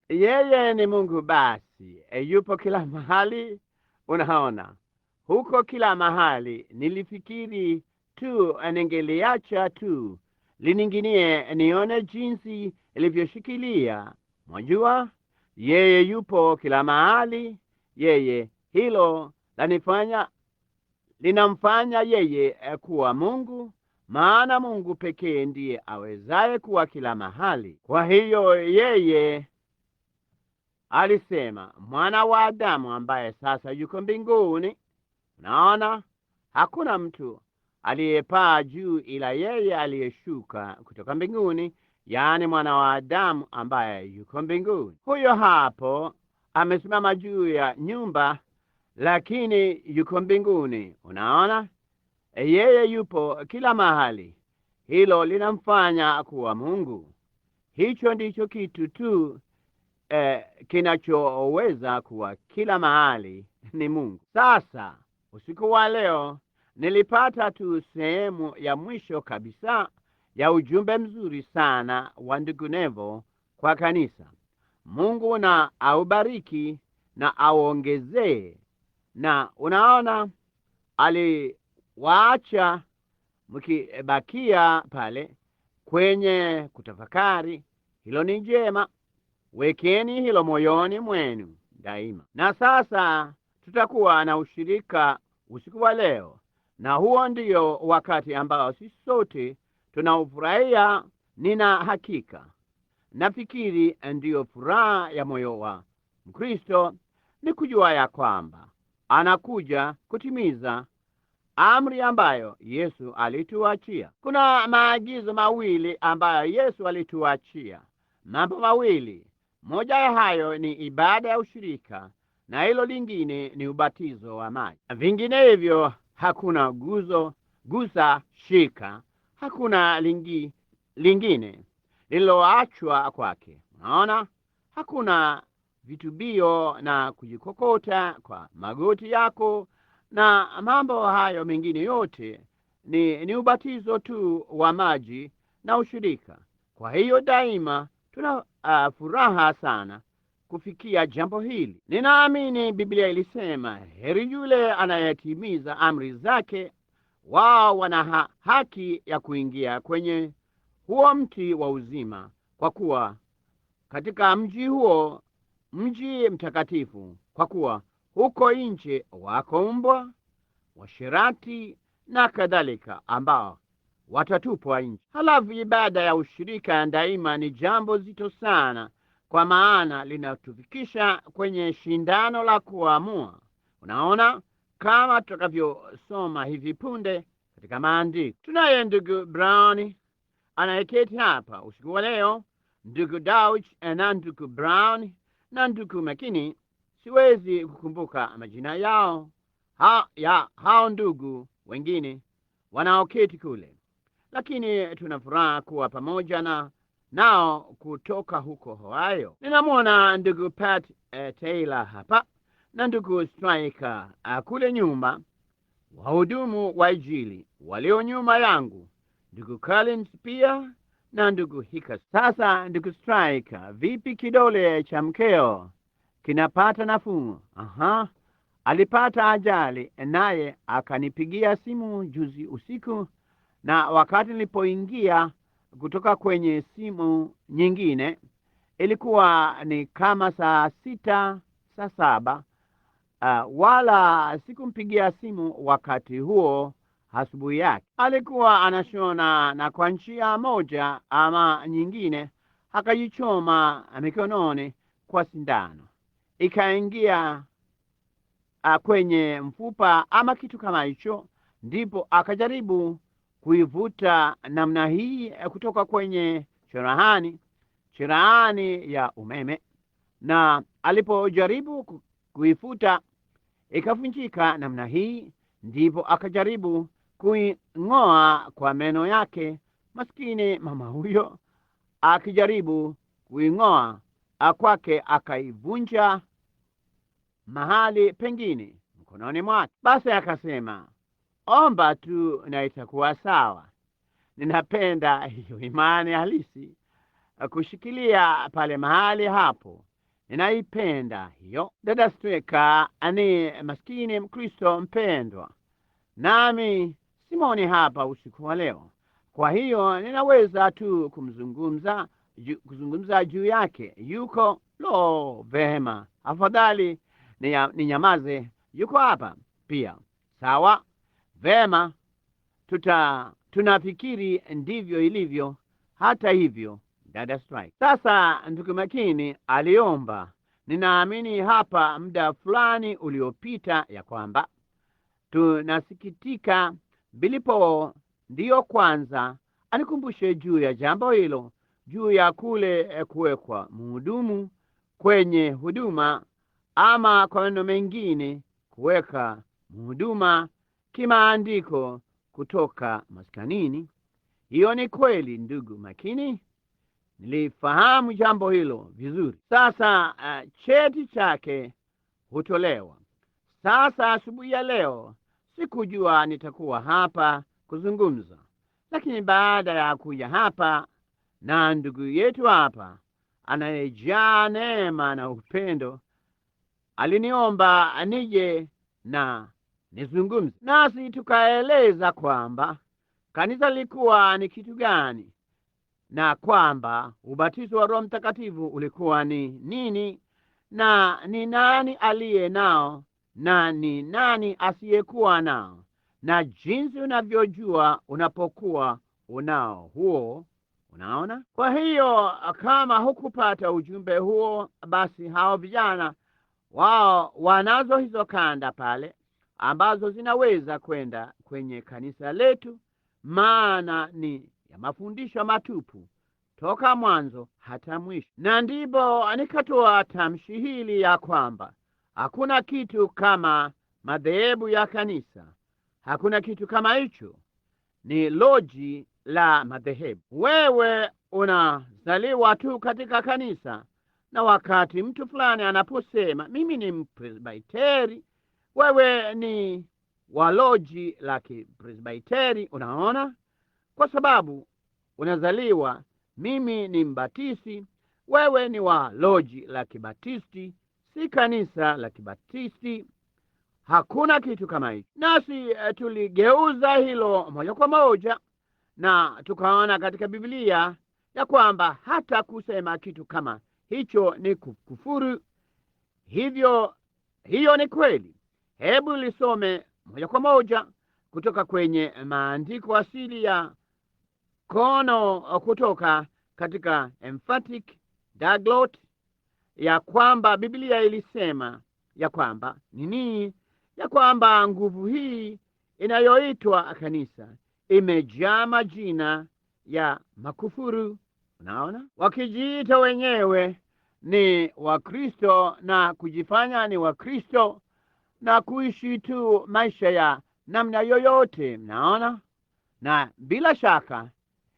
Yeye ni Mungu basi, yupo kila mahali. Unaona, huko kila mahali. Nilifikiri tu ningeliacha tu lining'inie nione jinsi ilivyoshikilia. Mwajua, yeye yupo kila mahali. Yeye hilo lanifanya linamfanya yeye kuwa Mungu, maana Mungu pekee ndiye awezaye kuwa kila mahali. Kwa hiyo yeye alisema mwana wa Adamu ambaye sasa yuko mbinguni. Unaona, hakuna mtu aliyepaa juu ila yeye aliyeshuka kutoka mbinguni, yaani mwana wa Adamu ambaye yuko mbinguni. Huyo hapo amesimama juu ya nyumba, lakini yuko mbinguni. Unaona, yeye yupo kila mahali. Hilo linamfanya kuwa Mungu. Hicho ndicho kitu tu kinachoweza kuwa kila mahali ni Mungu. Sasa usiku wa leo nilipata tu sehemu ya mwisho kabisa ya ujumbe mzuri sana wa ndugu Neville kwa kanisa. Mungu na aubariki na auongezee. Na unaona, aliwaacha mkibakia pale kwenye kutafakari. Hilo ni jema, wekeni hilo moyoni mwenu daima. Na sasa tutakuwa na ushirika usiku wa leo, na huo ndiyo wakati ambao sisi sote tunaufurahia. Nina hakika, nafikiri ndiyo furaha ya moyo wa Mkristo ni kujua ya kwamba anakuja kutimiza amri ambayo Yesu alituachia. Kuna maagizo mawili ambayo Yesu alituachia, mambo mawili. Moja ya hayo ni ibada ya ushirika na hilo lingine ni ubatizo wa maji. Vinginevyo hakuna guzo, gusa, shika, hakuna lingine lililoachwa kwake. Unaona, hakuna vitubio na kujikokota kwa magoti yako na mambo hayo mengine yote ni ubatizo tu wa maji na ushirika. Kwa hiyo daima tuna furaha sana kufikia jambo hili. Ninaamini Biblia ilisema, heri yule anayetimiza amri zake, wao wana haki ya kuingia kwenye huo mti wa uzima, kwa kuwa katika mji huo, mji mtakatifu, kwa kuwa huko nje wako mbwa, washerati na kadhalika, ambao watatupwa nje. Halafu ibada ya ushirika daima ni jambo zito sana, kwa maana linatufikisha kwenye shindano la kuamua. Unaona, kama tutakavyosoma hivi punde katika maandiko. Tunaye ndugu Brown anayeketi hapa usiku wa leo, ndugu Dauch na ndugu Brown na ndugu Makini. Siwezi kukumbuka majina yao hao ndugu wengine wanaoketi kule, lakini tuna furaha kuwa pamoja na nao kutoka huko Ohio. Ninamwona ndugu Pat Taylor hapa na ndugu Striker kule nyuma, wahudumu wa Injili walio nyuma yangu, ndugu Collins pia na ndugu Hickers. Sasa ndugu Striker, vipi kidole cha mkeo kinapata nafuu? Aha, alipata ajali naye akanipigia simu juzi usiku, na wakati nilipoingia kutoka kwenye simu nyingine ilikuwa ni kama saa 6 saa 7. Wala sikumpigia simu wakati huo. Asubuhi yake alikuwa anashona, na kwa njia moja ama nyingine akajichoma mikononi kwa sindano, ikaingia kwenye mfupa ama kitu kama hicho. Ndipo akajaribu kuivuta namna hii kutoka kwenye cherehani ya umeme, na alipojaribu kuifuta ikavunjika namna hii. Ndipo akajaribu kuing'oa kwa meno yake. Maskini mama huyo akijaribu kuing'oa kwake akaivunja mahali pengine mkononi mwake. Basi akasema, omba tu na itakuwa sawa. Ninapenda hiyo imani halisi kushikilia pale mahali hapo. Ninaipenda hiyo. Dada Stricker ni maskini Mkristo mpendwa, nami simoni hapa usiku wa leo, kwa hiyo ninaweza tu kuzungumza juu yake. Yuko lo, vema, afadhali ninyamaze. Yuko hapa pia, sawa, vema. Tunafikiri ndivyo ilivyo. Hata hivyo, dada Strike. Sasa ndugu Makini aliomba, ninaamini hapa muda fulani uliopita, ya kwamba tunasikitika Bilipo ndiyo kwanza anikumbushe juu ya jambo hilo, juu ya kule kuwekwa mhudumu kwenye huduma, ama kwa maneno mengine kuweka mhuduma kimaandiko kutoka maskanini. Hiyo ni kweli, ndugu Makini, nilifahamu jambo hilo vizuri. Sasa cheti chake hutolewa. Sasa asubuhi ya leo sikujua nitakuwa hapa kuzungumza, lakini baada ya kuja hapa na ndugu yetu hapa anayejaa neema na upendo aliniomba nije na nizungumze, nasi tukaeleza kwamba kanisa lilikuwa ni kitu gani na kwamba ubatizo wa Roho Mtakatifu ulikuwa ni nini na ni nani aliye nao na ni nani asiyekuwa nao, na jinsi unavyojua unapokuwa unao huo. Unaona? Kwa hiyo kama hukupata ujumbe huo, basi hao vijana wao wanazo hizo kanda pale ambazo zinaweza kwenda kwenye kanisa letu, maana ni ya mafundisho matupu toka mwanzo hata mwisho. Na ndipo nikatoa tamshi hili ya kwamba hakuna kitu kama madhehebu ya kanisa, hakuna kitu kama hicho, ni loji la madhehebu. Wewe unazaliwa tu katika kanisa, na wakati mtu fulani anaposema mimi ni Mpresbiteri, wewe ni wa loji la Kipresbiteri. Unaona, kwa sababu unazaliwa, mimi ni Mbatisti, wewe ni wa loji la Kibatisti, si kanisa la Kibatisti. Hakuna kitu kama hicho. Nasi tuligeuza hilo moja kwa moja na tukaona katika Biblia ya kwamba hata kusema kitu kama hicho ni kufuru. Hivyo hiyo ni kweli. Hebu lisome moja kwa moja kutoka kwenye maandiko asili ya kono kutoka katika Emphatic Diaglott ya kwamba Biblia ilisema ya kwamba nini? Ya kwamba nguvu hii inayoitwa kanisa imejaa majina ya makufuru. Unaona, wakijiita wenyewe ni Wakristo na kujifanya ni Wakristo na kuishi tu maisha ya namna yoyote. Mnaona, na bila shaka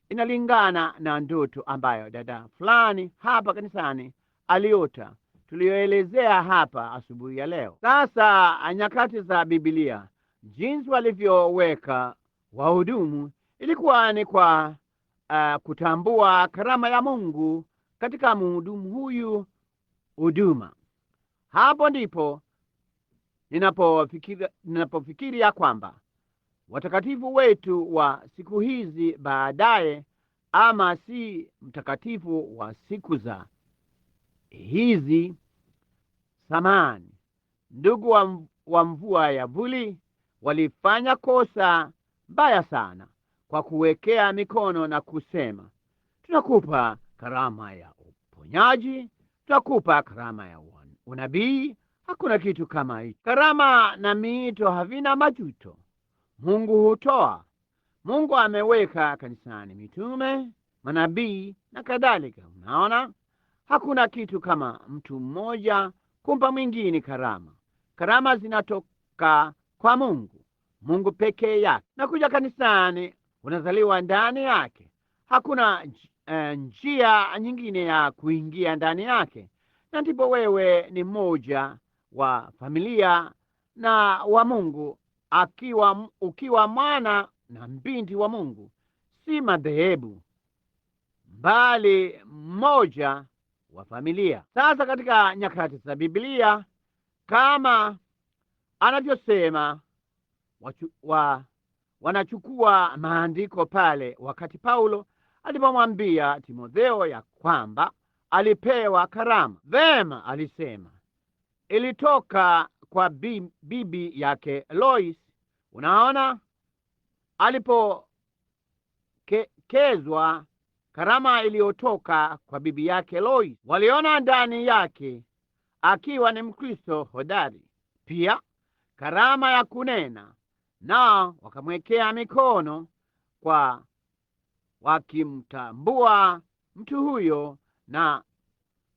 inalingana na ndoto ambayo dada fulani hapa kanisani aliota tuliyoelezea hapa asubuhi ya leo. Sasa nyakati za Biblia, jinsi walivyoweka wahudumu ilikuwa ni kwa kutambua karama ya Mungu katika mhudumu huyu huduma. Hapo ndipo ninapofikiri ya kwamba watakatifu wetu wa siku hizi baadaye, ama si mtakatifu wa siku za hizi samani, ndugu wa mvua ya vuli walifanya kosa mbaya sana kwa kuwekea mikono na kusema tunakupa karama ya uponyaji, tunakupa karama ya unabii. Hakuna kitu kama hicho. Karama na miito havina majuto. Mungu hutoa. Mungu ameweka kanisani mitume, manabii na kadhalika. Unaona, hakuna kitu kama mtu mmoja kumpa mwingine karama. Karama zinatoka kwa Mungu, Mungu pekee yake. Na kuja kanisani unazaliwa ndani yake. Hakuna njia nyingine ya kuingia ndani yake, na ndipo wewe ni mmoja wa familia na wa Mungu, ukiwa mwana na binti wa Mungu, si madhehebu, bali mmoja wa familia. Sasa katika nyakati za Biblia, kama anavyosema wanachukua maandiko pale, wakati Paulo alipomwambia Timotheo ya kwamba alipewa karama. Vema, alisema ilitoka kwa bibi yake Lois. Unaona, alipokezwa karama iliyotoka kwa bibi yake Lois, waliona ndani yake akiwa ni Mkristo hodari, pia karama ya kunena, na wakamwekea mikono kwa wakimtambua mtu huyo na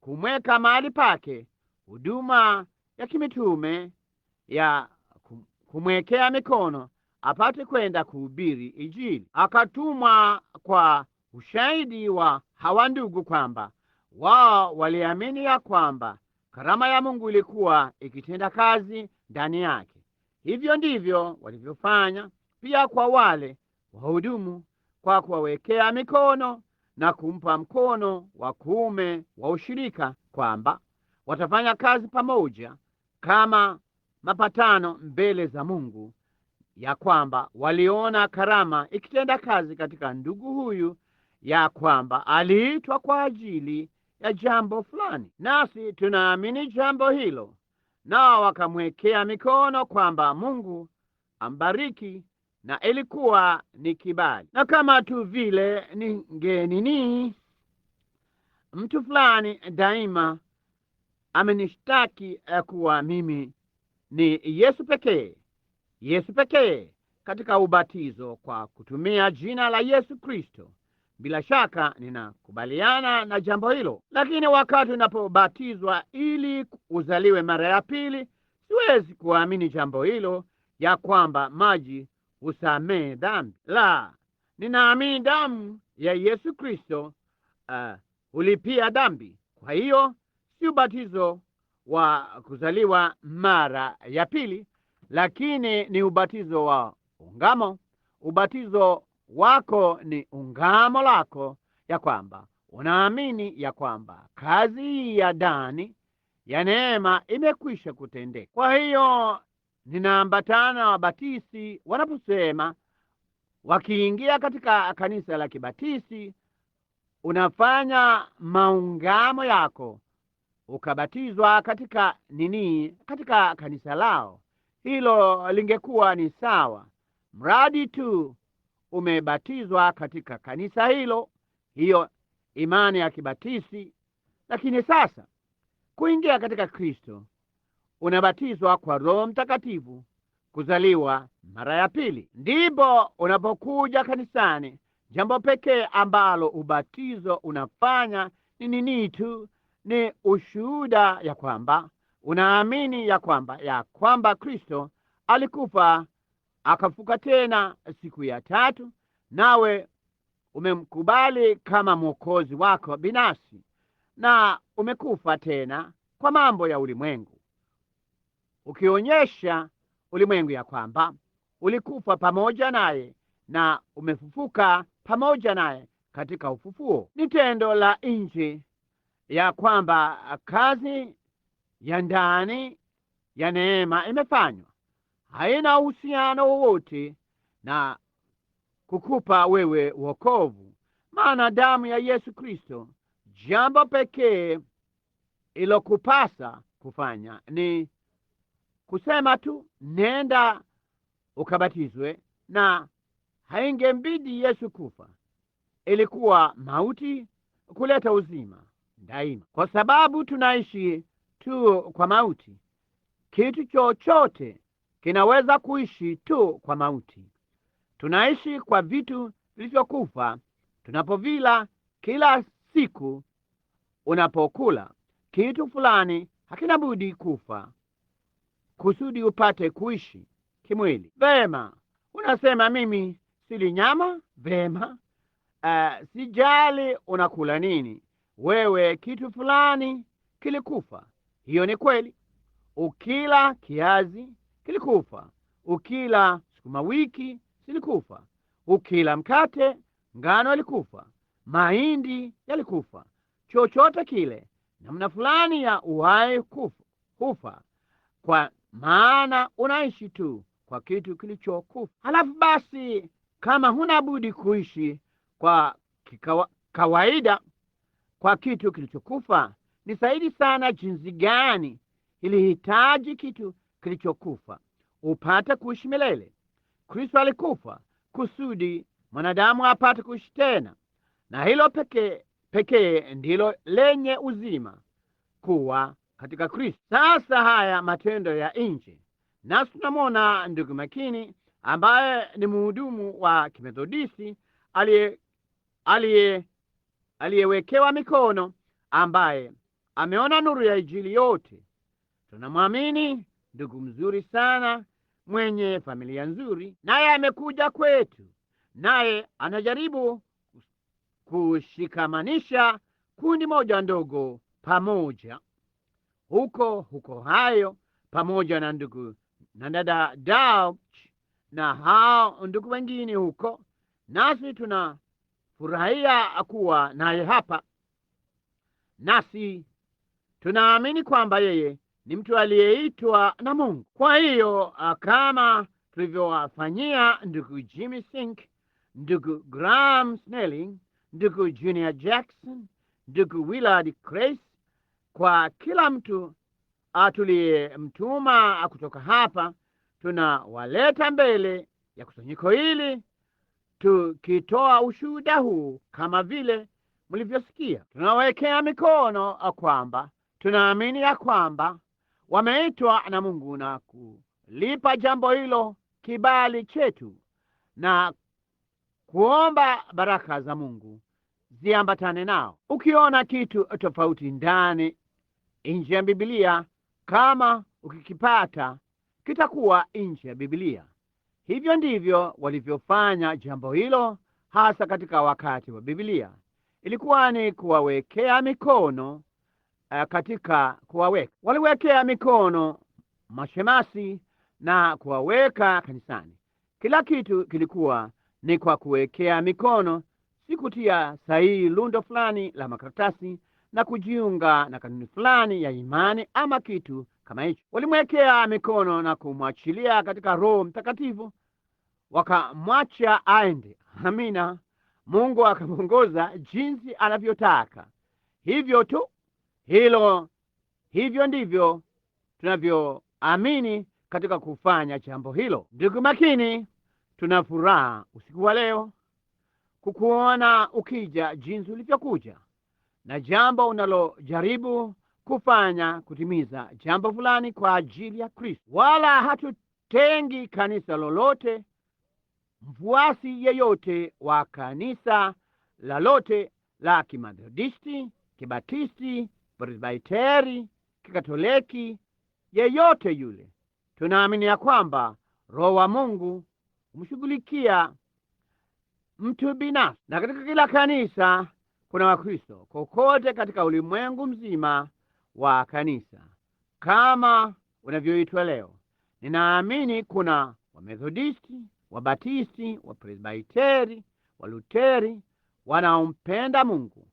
kumweka mahali pake, huduma ya kimitume ya kumwekea mikono apate kwenda kuhubiri Injili. Akatumwa kwa ushahidi wa hawa ndugu kwamba wao waliamini ya kwamba karama ya Mungu ilikuwa ikitenda kazi ndani yake. Hivyo ndivyo walivyofanya pia kwa wale wahudumu, kwa kuwawekea mikono na kumpa mkono wa kuume wa ushirika, kwamba watafanya kazi pamoja kama mapatano mbele za Mungu, ya kwamba waliona karama ikitenda kazi katika ndugu huyu, ya kwamba aliitwa kwa ajili ya jambo fulani, nasi tunaamini jambo hilo. Nao wakamwekea mikono kwamba Mungu ambariki, na ilikuwa ni kibali. Na kama tu vile ningenini, mtu fulani daima amenishtaki kuwa mimi ni Yesu pekee, Yesu pekee katika ubatizo kwa kutumia jina la Yesu Kristo. Bila shaka ninakubaliana na jambo hilo, lakini wakati unapobatizwa ili uzaliwe mara ya pili, siwezi kuamini jambo hilo ya kwamba maji husamehe dhambi. La, ninaamini damu ya Yesu Kristo hulipia dhambi. Kwa hiyo si ubatizo wa kuzaliwa mara ya pili, lakini ni ubatizo wa ungamo. Ubatizo wako ni ungamo lako ya kwamba unaamini ya kwamba kazi hii ya ndani ya neema imekwisha kutendeka. Kwa hiyo ninaambatana wabatisi wanaposema wakiingia katika kanisa la Kibatisi, unafanya maungamo yako ukabatizwa katika nini, katika kanisa lao. Hilo lingekuwa ni sawa, mradi tu umebatizwa katika kanisa hilo, hiyo imani ya Kibatisi. Lakini sasa kuingia katika Kristo, unabatizwa kwa Roho Mtakatifu, kuzaliwa mara ya pili. Ndipo unapokuja kanisani, jambo pekee ambalo ubatizo unafanya ni nini tu, ni ushuhuda ya kwamba unaamini ya kwamba Kristo alikufa akafuka tena siku ya tatu, nawe umemkubali kama mwokozi wako binafsi, na umekufa tena kwa mambo ya ulimwengu, ukionyesha ulimwengu ya kwamba ulikufa pamoja naye na umefufuka pamoja naye katika ufufuo. Ni tendo la nje ya kwamba kazi ya ndani ya neema imefanywa, haina uhusiano wowote na kukupa wewe wokovu, maana damu ya Yesu Kristo, jambo pekee ilokupasa kufanya ni kusema tu nenda ukabatizwe, na haingembidi Yesu kufa. Ilikuwa mauti kuleta uzima daima, kwa sababu tunaishi tu kwa mauti. Kitu chochote kinaweza kuishi tu kwa mauti. Tunaishi kwa vitu vilivyokufa tunapovila kila siku. Unapokula kitu fulani, hakina budi kufa kusudi upate kuishi kimwili. Vema, unasema mimi sili nyama. Vema, sijali unakula nini wewe, kitu fulani kilikufa. Hiyo ni kweli. Ukila kiazi kilikufa, ukila sukuma wiki silikufa, ukila mkate, ngano ilikufa, mahindi yalikufa, chochote kile Namna fulani ya uhai hufa, kwa maana unaishi tu kwa kitu kilichokufa. Halafu basi, kama huna budi kuishi kwa kawaida kwa kitu kilichokufa, ni zaidi sana jinsi gani ilihitaji kitu kilichokufa upate kuishi milele. Kristo alikufa kusudi mwanadamu apate kuishi tena, na hilo pekee ndilo lenye uzima, kuwa katika Kristo. Sasa haya matendo ya nje, nasi tunamwona ndugu Makini ambaye ni mhudumu wa Kimethodisti aliyewekewa mikono, ambaye ameona nuru ya Injili yote. Tunamwamini ndugu mzuri sana, mwenye familia nzuri, naye amekuja kwetu, naye anajaribu kushikamanisha kundi moja ndogo pamoja huko hayo, pamoja na ndugu na dada Dauch na hao ndugu wengine huko, nasi tunafurahia kuwa naye hapa, nasi tunaamini kwamba yeye ni mtu aliyeitwa na Mungu. Kwa hiyo kama tulivyowafanyia ndugu Jimmy Sink, ndugu Graham Snelling, ndugu Junior Jackson, ndugu Willard Crace, kwa kila mtu tuliyemtuma kutoka hapa, tunawaleta mbele ya kusanyiko hili tukitoa ushuhuda huu kama vile mlivyosikia. Tunawekea mikono kwamba tunaamini ya kwamba wameitwa na Mungu na kulipa jambo hilo kibali chetu na kuomba baraka za Mungu ziambatane nao. Ukiona kitu tofauti ndani nje ya Biblia, kama ukikipata kitakuwa nje ya Biblia. Hivyo ndivyo walivyofanya jambo hilo, hasa katika wakati wa Biblia. Ilikuwa ni kuwawekea mikono. Katika kuwaweka, waliwekea mikono mashemasi na kuwaweka kanisani. Kila kitu kilikuwa ni kwa kuwekea mikono, si kutia sahihi lundo fulani la makaratasi na kujiunga na kanuni fulani ya imani ama kitu kama hicho. Walimwekea mikono na kumwachilia katika Roho Mtakatifu, wakamwacha aende. Amina. Mungu akamwongoza jinsi anavyotaka. Hivyo tu hilo, hivyo ndivyo tunavyoamini katika kufanya jambo hilo. Ndugu Makini, tuna furaha usiku wa leo kukuona ukija jinsi ulivyokuja, na jambo unalojaribu kufanya kutimiza jambo fulani kwa ajili ya Kristo. Wala hatutengi kanisa lolote, mfuasi yeyote wa kanisa lolote la Kimethodisti, Kibatisti, Presbiteri, Kikatoliki, yeyote yule. Tunaamini ya kwamba Roho wa Mungu humshughulikia mtu binafsi, na katika kila kanisa kuna Wakristo kokote katika ulimwengu mzima wa kanisa kama unavyoitwa leo. Ninaamini kuna Wamethodisti, Wabatisti, Wapresbiteri, Waluteri wanaompenda Mungu,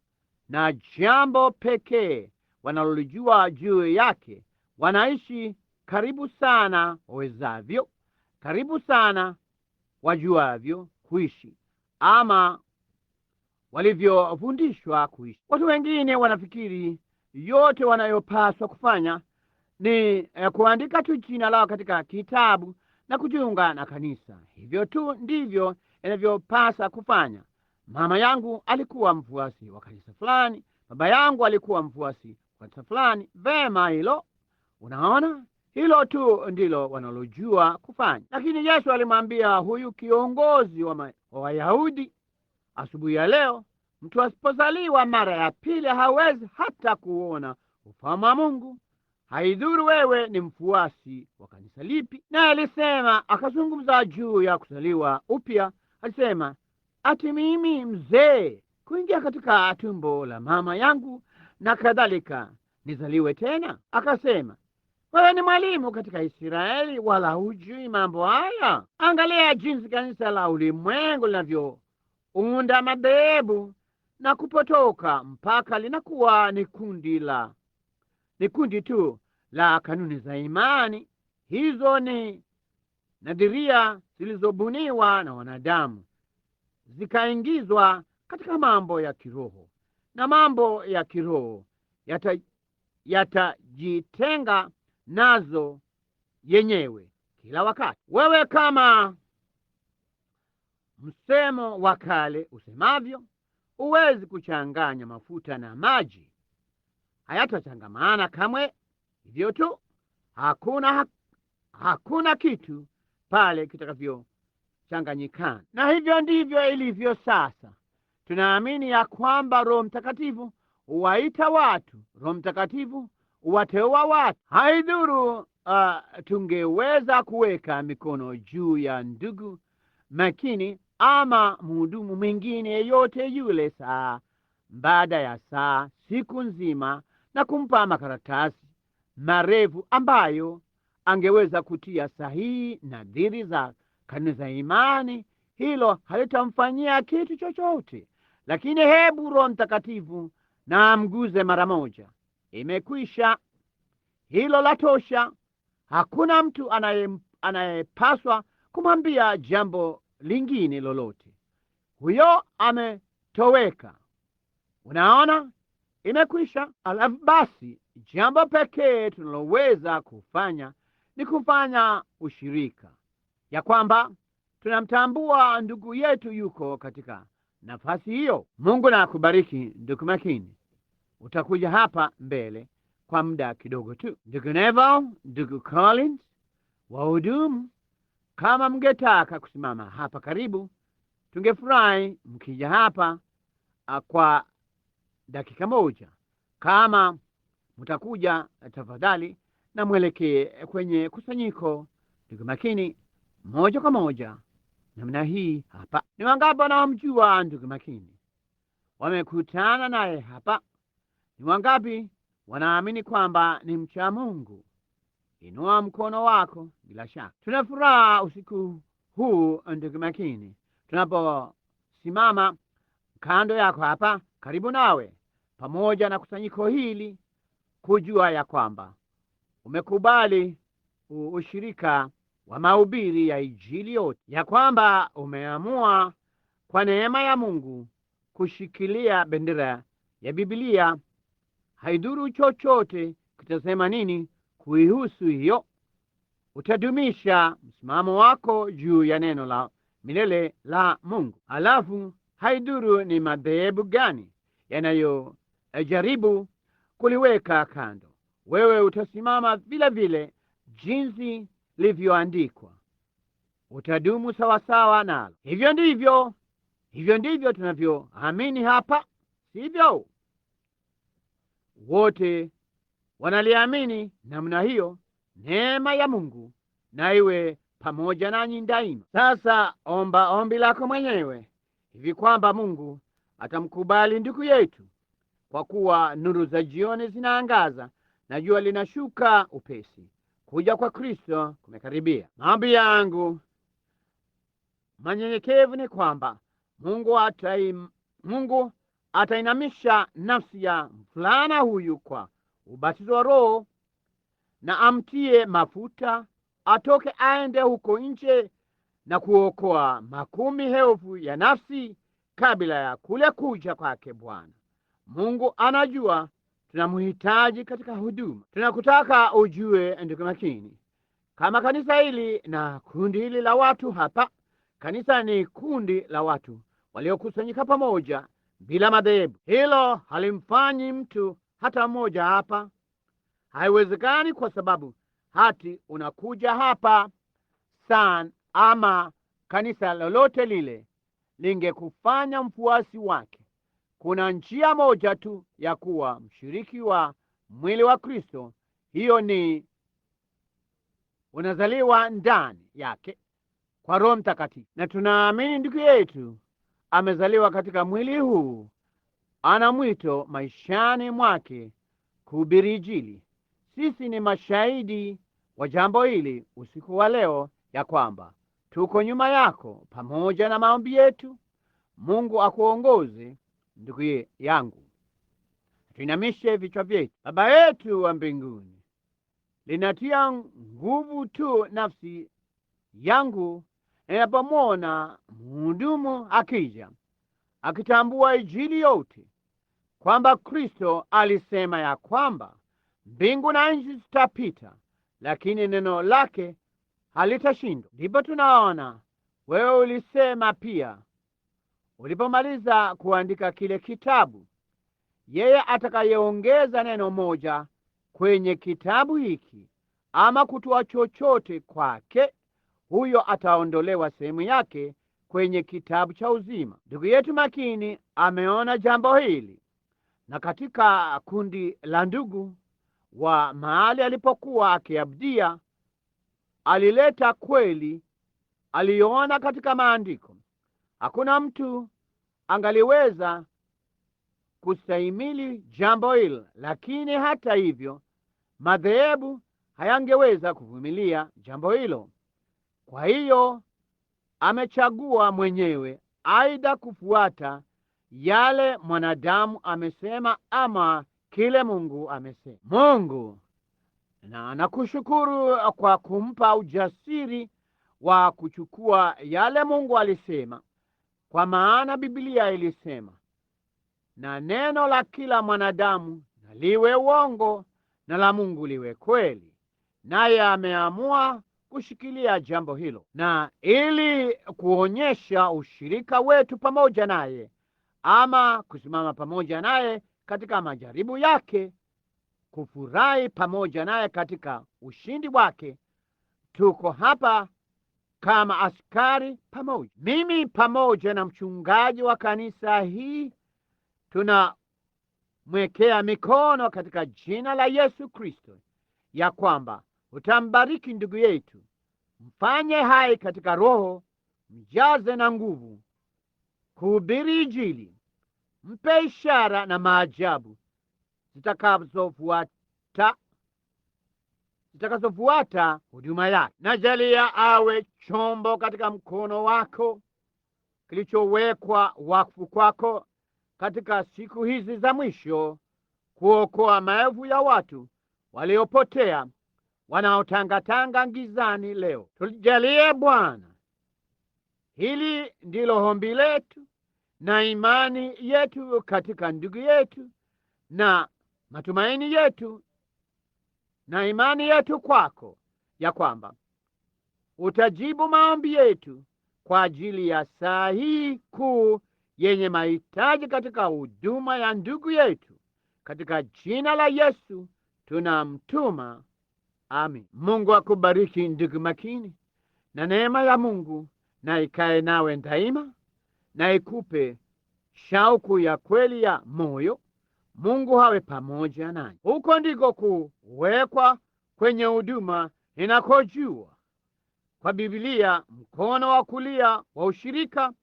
na jambo pekee wanalolijua juu yake, wanaishi karibu sana wawezavyo, karibu sana wajuavyo kuishi ama walivyofundishwa kuishi. Watu wengine wanafikiri yote wanayopaswa kufanya ni kuandika tu jina lao katika kitabu na kujiunga na kanisa. Hivyo tu ndivyo inavyopasa kufanya. Mama yangu alikuwa mfuasi wa kanisa fulani, baba yangu alikuwa mfuasi wa kanisa fulani. Vema, hilo unaona, hilo tu ndilo wanalojua kufanya. Lakini Yesu alimwambia huyu kiongozi wa Wayahudi asubuhi ya leo, mtu asipozaliwa mara ya pili hawezi hata kuona ufalme wa Mungu. Haidhuru wewe ni mfuasi wa kanisa lipi. Naye alisema, akazungumza juu ya kuzaliwa upya. Alisema, ati mimi mzee kuingia katika tumbo la mama yangu na kadhalika nizaliwe tena? Akasema, wewe ni mwalimu katika Israeli, wala hujui mambo haya? Angalia jinsi kanisa la ulimwengu linavyounda madhehebu na kupotoka mpaka linakuwa ni kundi la Ni kundi tu la kanuni za imani. Hizo ni nadhiria zilizobuniwa na wanadamu zikaingizwa katika mambo ya kiroho, na mambo ya kiroho yatajitenga nazo yenyewe kila wakati. Wewe kama msemo wa kale usemavyo, huwezi kuchanganya mafuta na maji, hayatachangamana kamwe. Hivyo tu, hakuna kitu pale kitakavyochanganyikana. Na hivyo ndivyo ilivyo sasa. Tunaamini ya kwamba Roho Mtakatifu huwaita watu, Roho Mtakatifu huwateua watu. Haidhuru tungeweza kuweka mikono juu ya ndugu makini ama mhudumu mwingine yeyote yule saa baada ya saa siku nzima na kumpa makaratasi marefu ambayo angeweza kutia sahihi nadhiri za kanuni za imani, hilo halitamfanyia kitu chochote. Lakini hebu Roho Mtakatifu na amguze mara moja, imekwisha. Hilo la tosha. Hakuna mtu anayepaswa kumwambia jambo lingine lolote. Huyo ametoweka. Unaona, imekwisha. Alafu basi jambo pekee tunaloweza kufanya ni kufanya ushirika ya kwamba tunamtambua ndugu yetu yuko katika nafasi hiyo. Mungu na akubariki ndugu Makini. Utakuja hapa mbele kwa muda kidogo tu. Ndugu Neville, ndugu Collins, wahudumu, kama mngetaka kusimama hapa karibu, tungefurahi mkija hapa kwa dakika moja. Kama mtakuja tafadhali, na mwelekee kwenye kusanyiko, ndugu Makini, moja kwa moja namna hii hapa. Ni wangapi wanaomjua ndugu Makini? Wamekutana naye hapa? Ni wangapi wanaamini kwamba ni mcha Mungu? Inua mkono wako. Bila shaka tuna furaha usiku huu ndugu Makini, tunaposimama kando yako hapa karibu nawe pamoja na kusanyiko hili, kujua ya kwamba umekubali ushirika wa mahubiri ya Injili yote, ya kwamba umeamua kwa neema ya Mungu kushikilia bendera ya Biblia. Haidhuru chochote kitasema nini kuihusu hiyo, utadumisha msimamo wako juu ya neno la milele la Mungu. Alafu haidhuru ni madhehebu gani yanayojaribu kuliweka kando, wewe utasimama vile vile jinsi livyoandikwa, utadumu sawasawa nalo. Hivyo ndivyo tunavyoamini hapa, sivyo? Wote wanaliamini namna hiyo. Neema ya Mungu na iwe pamoja nanyi daima. Sasa omba ombi lako mwenyewe hivi kwamba Mungu atamkubali ndugu yetu, kwa kuwa nuru za jioni zinaangaza na jua linashuka upesi. Kuja kwa Kristo kumekaribia. Maombi yangu manyenyekevu ni kwamba Mungu atainamisha nafsi ya mvulana huyu kwa ubatizo wa Roho na amtie mafuta, atoke aende huko nje na kuokoa makumi elfu ya nafsi kabla ya kule kuja kwake Bwana. Mungu anajua tunamhitaji katika huduma. Tunakutaka ujue, ndugu Makini, kama kanisa hili na kundi hili la watu hapa. Kanisa ni kundi la watu waliokusanyika pamoja bila madhehebu. Hilo halimfanyi mtu hata mmoja hapa. Haiwezekani, kwa sababu hati unakuja hapa san ama kanisa lolote lile lingekufanya mfuasi wake. Kuna njia moja tu ya kuwa mshiriki wa mwili wa Kristo, hiyo ni unazaliwa ndani yake kwa Roho Mtakatifu. Na tunaamini ndugu yetu amezaliwa katika mwili huu, ana mwito maishani mwake kuhubiri Injili. Sisi ni mashahidi wa jambo hili usiku wa leo, ya kwamba tuko nyuma yako pamoja na maombi yetu. Mungu akuongoze ndugu yangu. Tuinamishe vichwa vyetu. Baba yetu wa mbinguni, linatia nguvu tu nafsi yangu ninapomwona mhudumu akija akitambua Injili yote kwamba Kristo alisema ya kwamba mbingu na nchi zitapita, lakini neno lake halitashindwa. Ndipo tunaona wewe ulisema pia ulipomaliza kuandika kile kitabu, yeye atakayeongeza neno moja kwenye kitabu hiki ama kutoa chochote kwake, huyo ataondolewa sehemu yake kwenye kitabu cha uzima. Ndugu yetu makini ameona jambo hili, na katika kundi la ndugu wa mahali alipokuwa akiabudia, alileta kweli aliyoona katika maandiko. Hakuna mtu angaliweza kustahimili jambo hilo, lakini hata hivyo madhehebu hayangeweza kuvumilia jambo hilo. Kwa hiyo amechagua mwenyewe aidha kufuata yale mwanadamu amesema ama kile Mungu amesema. Mungu, na nakushukuru kwa kumpa ujasiri wa kuchukua yale Mungu alisema, kwa maana Biblia ilisema, na neno la kila mwanadamu na liwe uongo na la Mungu liwe kweli. Naye ameamua kushikilia jambo hilo, na ili kuonyesha ushirika wetu pamoja naye ama kusimama pamoja naye katika majaribu yake, kufurahi pamoja naye katika ushindi wake. Tuko hapa kama askari pamoja. Mimi pamoja na mchungaji wa kanisa hii tunamwekea mikono katika jina la Yesu Kristo ya kwamba utambariki ndugu yetu, mfanye hai katika roho, mjaze na nguvu kuhubiri Injili, mpe ishara na maajabu zitakazofuata huduma yake. Najalia awe chombo katika mkono wako kilichowekwa wakfu kwako katika siku hizi za mwisho, kuokoa maelfu ya watu waliopotea wanaotangatanga gizani leo. Tujalie Bwana, hili ndilo ombi letu na imani yetu katika ndugu yetu na matumaini yetu na imani yetu kwako, ya kwamba utajibu maombi yetu kwa ajili ya saa hii kuu yenye mahitaji katika huduma ya ndugu yetu. Katika jina la Yesu tunamtuma, amin. Mungu akubariki ndugu makini, na neema ya Mungu na ikae nawe daima, na ikupe shauku ya kweli ya moyo. Mungu hawe pamoja nanyi. Huko ndiko kuwekwa kwenye huduma inakojua kwa Biblia, mkono wa kulia wa ushirika.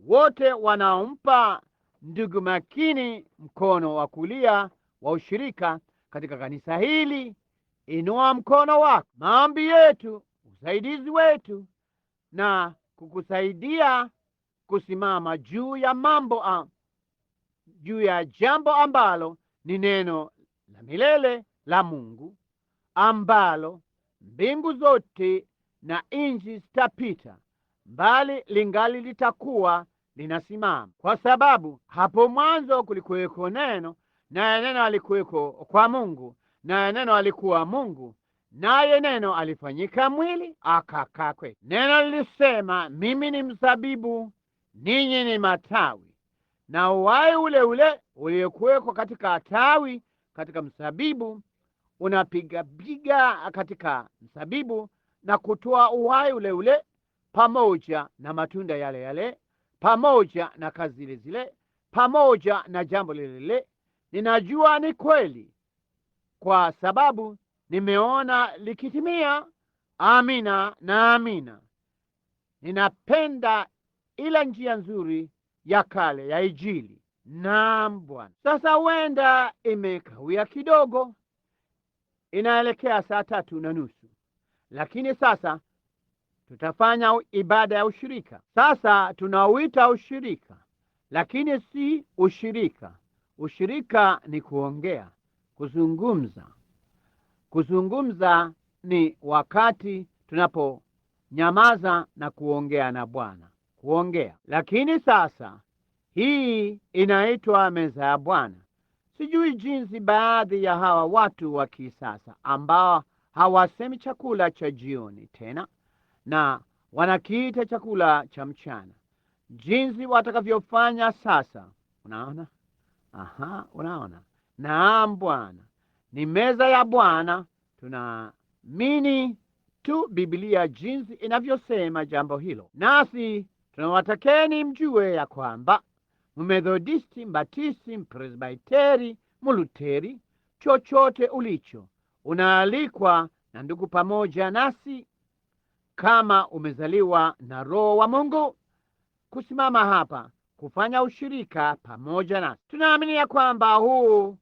Wote wanaompa ndugu makini mkono wa kulia wa ushirika katika kanisa hili, inua mkono wako. Maombi yetu, usaidizi wetu na kukusaidia kusimama juu ya mambo juu ya jambo ambalo ni neno la milele la Mungu, ambalo mbingu zote na nchi zitapita, bali lingali litakuwa linasimama. Kwa sababu hapo mwanzo kulikuweko neno, naye neno alikuweko kwa Mungu, naye neno alikuwa Mungu, naye neno alifanyika mwili akakaa kwetu. Neno lilisema, mimi ni mzabibu, ninyi ni matawi. Na uhai ule ule uliokuweko katika tawi katika mzabibu unapigapiga katika mzabibu na kutoa uhai ule ule pamoja na matunda yale yale, pamoja na kazi zile zile, pamoja na jambo lile lile. Ninajua ni kweli kwa sababu nimeona likitimia. Amina na amina. Ninapenda ile njia nzuri ya kale ya Injili. Naam Bwana. Sasa huenda imekawia kidogo, inaelekea 3:30, lakini sasa tutafanya ibada ya ushirika. Sasa tunauita ushirika, lakini si ushirika. Ushirika ni kuongea, kuzungumza. Kuzungumza ni wakati tunaponyamaza na kuongea na Bwana, kuongea. Lakini sasa hii inaitwa meza ya Bwana. Sijui jinsi baadhi ya hawa watu wa kisasa ambao hawasemi chakula cha jioni tena na wanakiita chakula cha mchana, jinsi watakavyofanya sasa. Unaona? Aha, unaona? Naam Bwana, ni meza ya Bwana. Tunaamini tu Biblia jinsi inavyosema jambo hilo, nasi tunawatakeni mjue ya kwamba Mmethodisti, Mbatisti, Mpresbiteri, Muluteri, chochote ulicho, unaalikwa na ndugu pamoja nasi, kama umezaliwa na Roho wa Mungu, kusimama hapa kufanya ushirika pamoja nasi. Tunaamini ya kwamba huu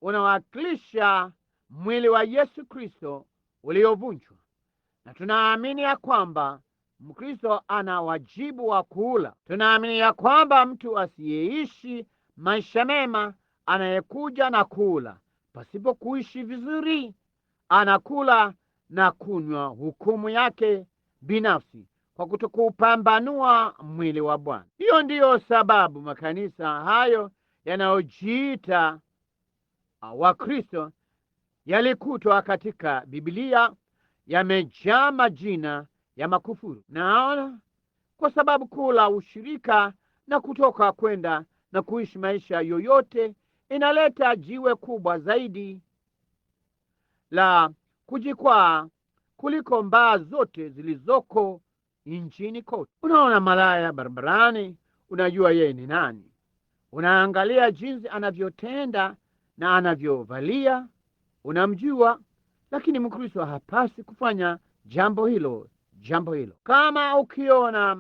unawakilisha mwili wa Yesu Kristo uliovunjwa, na tunaamini ya kwamba Mkristo ana wajibu wa kula. Tunaamini ya kwamba mtu asiyeishi maisha mema anayekuja na kula pasipo kuishi vizuri, anakula na kunywa hukumu yake binafsi kwa kutokupambanua mwili wa Bwana. Hiyo ndiyo sababu makanisa hayo yanayojiita Wakristo yalikutwa katika Biblia yamejaa majina ya makufuru. Naona, kwa sababu kula ushirika na kutoka kwenda na kuishi maisha yoyote inaleta jiwe kubwa zaidi la kujikwaa kuliko mbaa zote zilizoko nchini kote. Unaona malaya barabarani, unajua yeye ni nani. Unaangalia jinsi anavyotenda na anavyovalia, unamjua. Lakini Mkristo hapasi kufanya jambo hilo, jambo hilo. Kama ukiona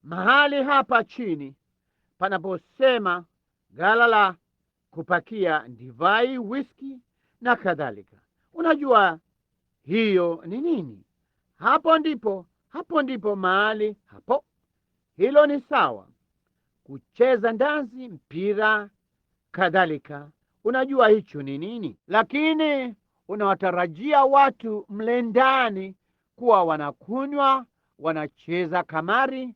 mahali hapa chini panaposema ghala la kupakia divai, whisky na kadhalika, unajua hiyo ni nini. Hapo ndipo, hapo ndipo mahali hapo. Hilo ni sawa. Kucheza ndazi, mpira, kadhalika, unajua hicho ni nini. Lakini unawatarajia watu mle ndani kuwa wanakunywa, wanacheza kamari,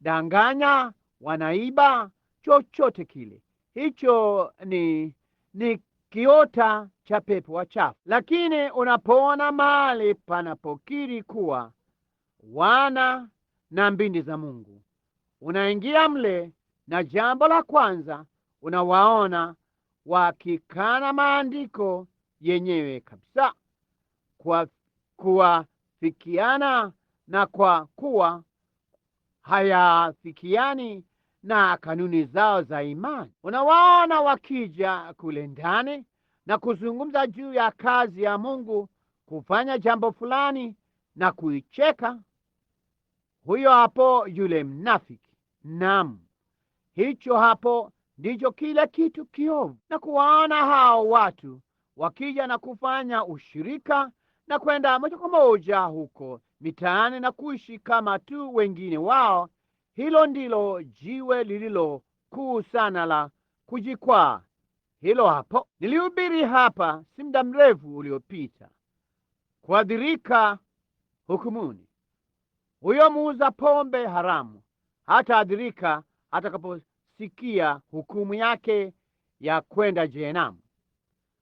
wanadanganya, wanaiba, chochote kile. Hicho ni kiota cha pepo wachafu. Lakini unapoona mahali panapokiri kuwa wana na mbindi za Mungu, unaingia mle, na jambo la kwanza unawaona wakikana maandiko yenyewe kabisa, kwa kuwafikiana na kwa kuwa hayafikiani na kanuni zao za imani. Unawaona wakija kule ndani na kuzungumza juu ya kazi ya Mungu kufanya jambo fulani na kuicheka. Huyo hapo yule mnafiki. Naam, hicho hapo ndicho kile kitu kiovu. Na kuwaona hao watu wakija na kufanya ushirika na kwenda moja kwa moja huko mitaani na kuishi kama tu wengine wao, hilo ndilo jiwe lililo kuu sana la kujikwaa. Hilo hapo nilihubiri hapa si muda mrefu uliopita, kuadhirika hukumuni. Huyo muuza pombe haramu hataadhirika atakaposikia hukumu yake ya kwenda jehanamu.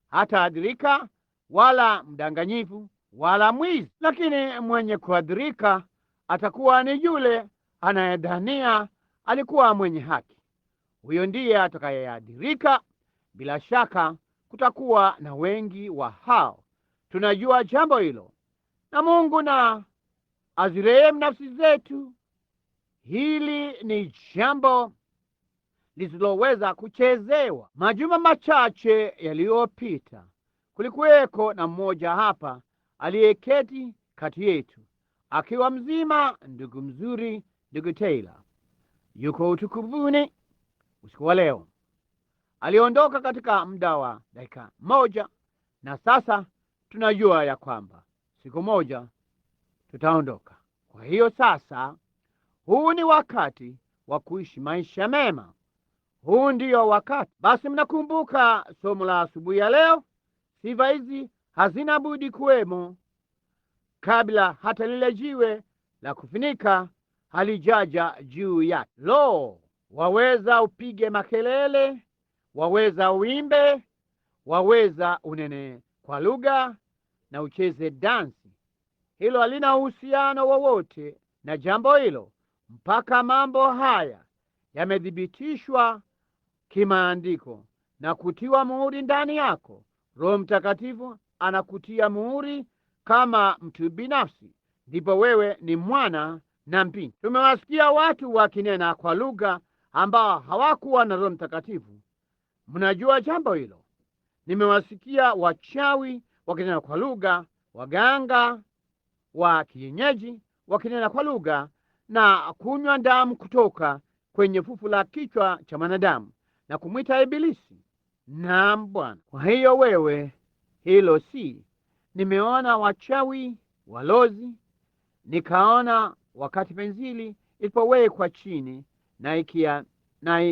Hataadhirika wala mdanganyifu wala mwizi, lakini mwenye kuadhirika atakuwa ni yule anayedhania alikuwa mwenye haki. Huyo ndiye atakayeadhirika. Bila shaka kutakuwa na wengi wa hao, tunajua jambo hilo, na Mungu na azirehemu nafsi zetu. Hili ni jambo lisiloweza kuchezewa. Majuma machache yaliyopita kulikuweko na mmoja hapa aliyeketi kati yetu akiwa mzima, ndugu mzuri, ndugu Taylor yuko utukufuni usiku wa leo. Aliondoka katika muda wa dakika moja, na sasa tunajua ya kwamba siku moja tutaondoka. Kwa hiyo sasa, huu ni wakati wa kuishi maisha mema. Huu ndiyo wakati. Basi mnakumbuka somo la asubuhi ya leo, sifa hizi hazina budi kuwemo kabla hata lile jiwe la kufunika halijaja juu yake. Lo, waweza upige makelele, waweza uimbe, waweza unene kwa lugha na ucheze dansi. Hilo halina uhusiano wowote na jambo hilo mpaka mambo haya yamethibitishwa kimaandiko na kutiwa muhuri ndani yako. Roho Mtakatifu anakutia muhuri kama mtu binafsi, ndipo wewe ni mwana na binti. Tumewasikia watu wakinena kwa lugha ambao hawakuwa na Roho Mtakatifu. Mnajua jambo hilo. Nimewasikia wachawi wakinena kwa lugha, waganga wa kienyeji wakinena kwa lugha na kunywa damu kutoka kwenye fufu la kichwa cha mwanadamu na kumwita Ibilisi. Naam, Bwana. Kwa hiyo wewe, hilo si. Nimeona wachawi, walozi, nikaona wakati pensili ilipowekwa chini na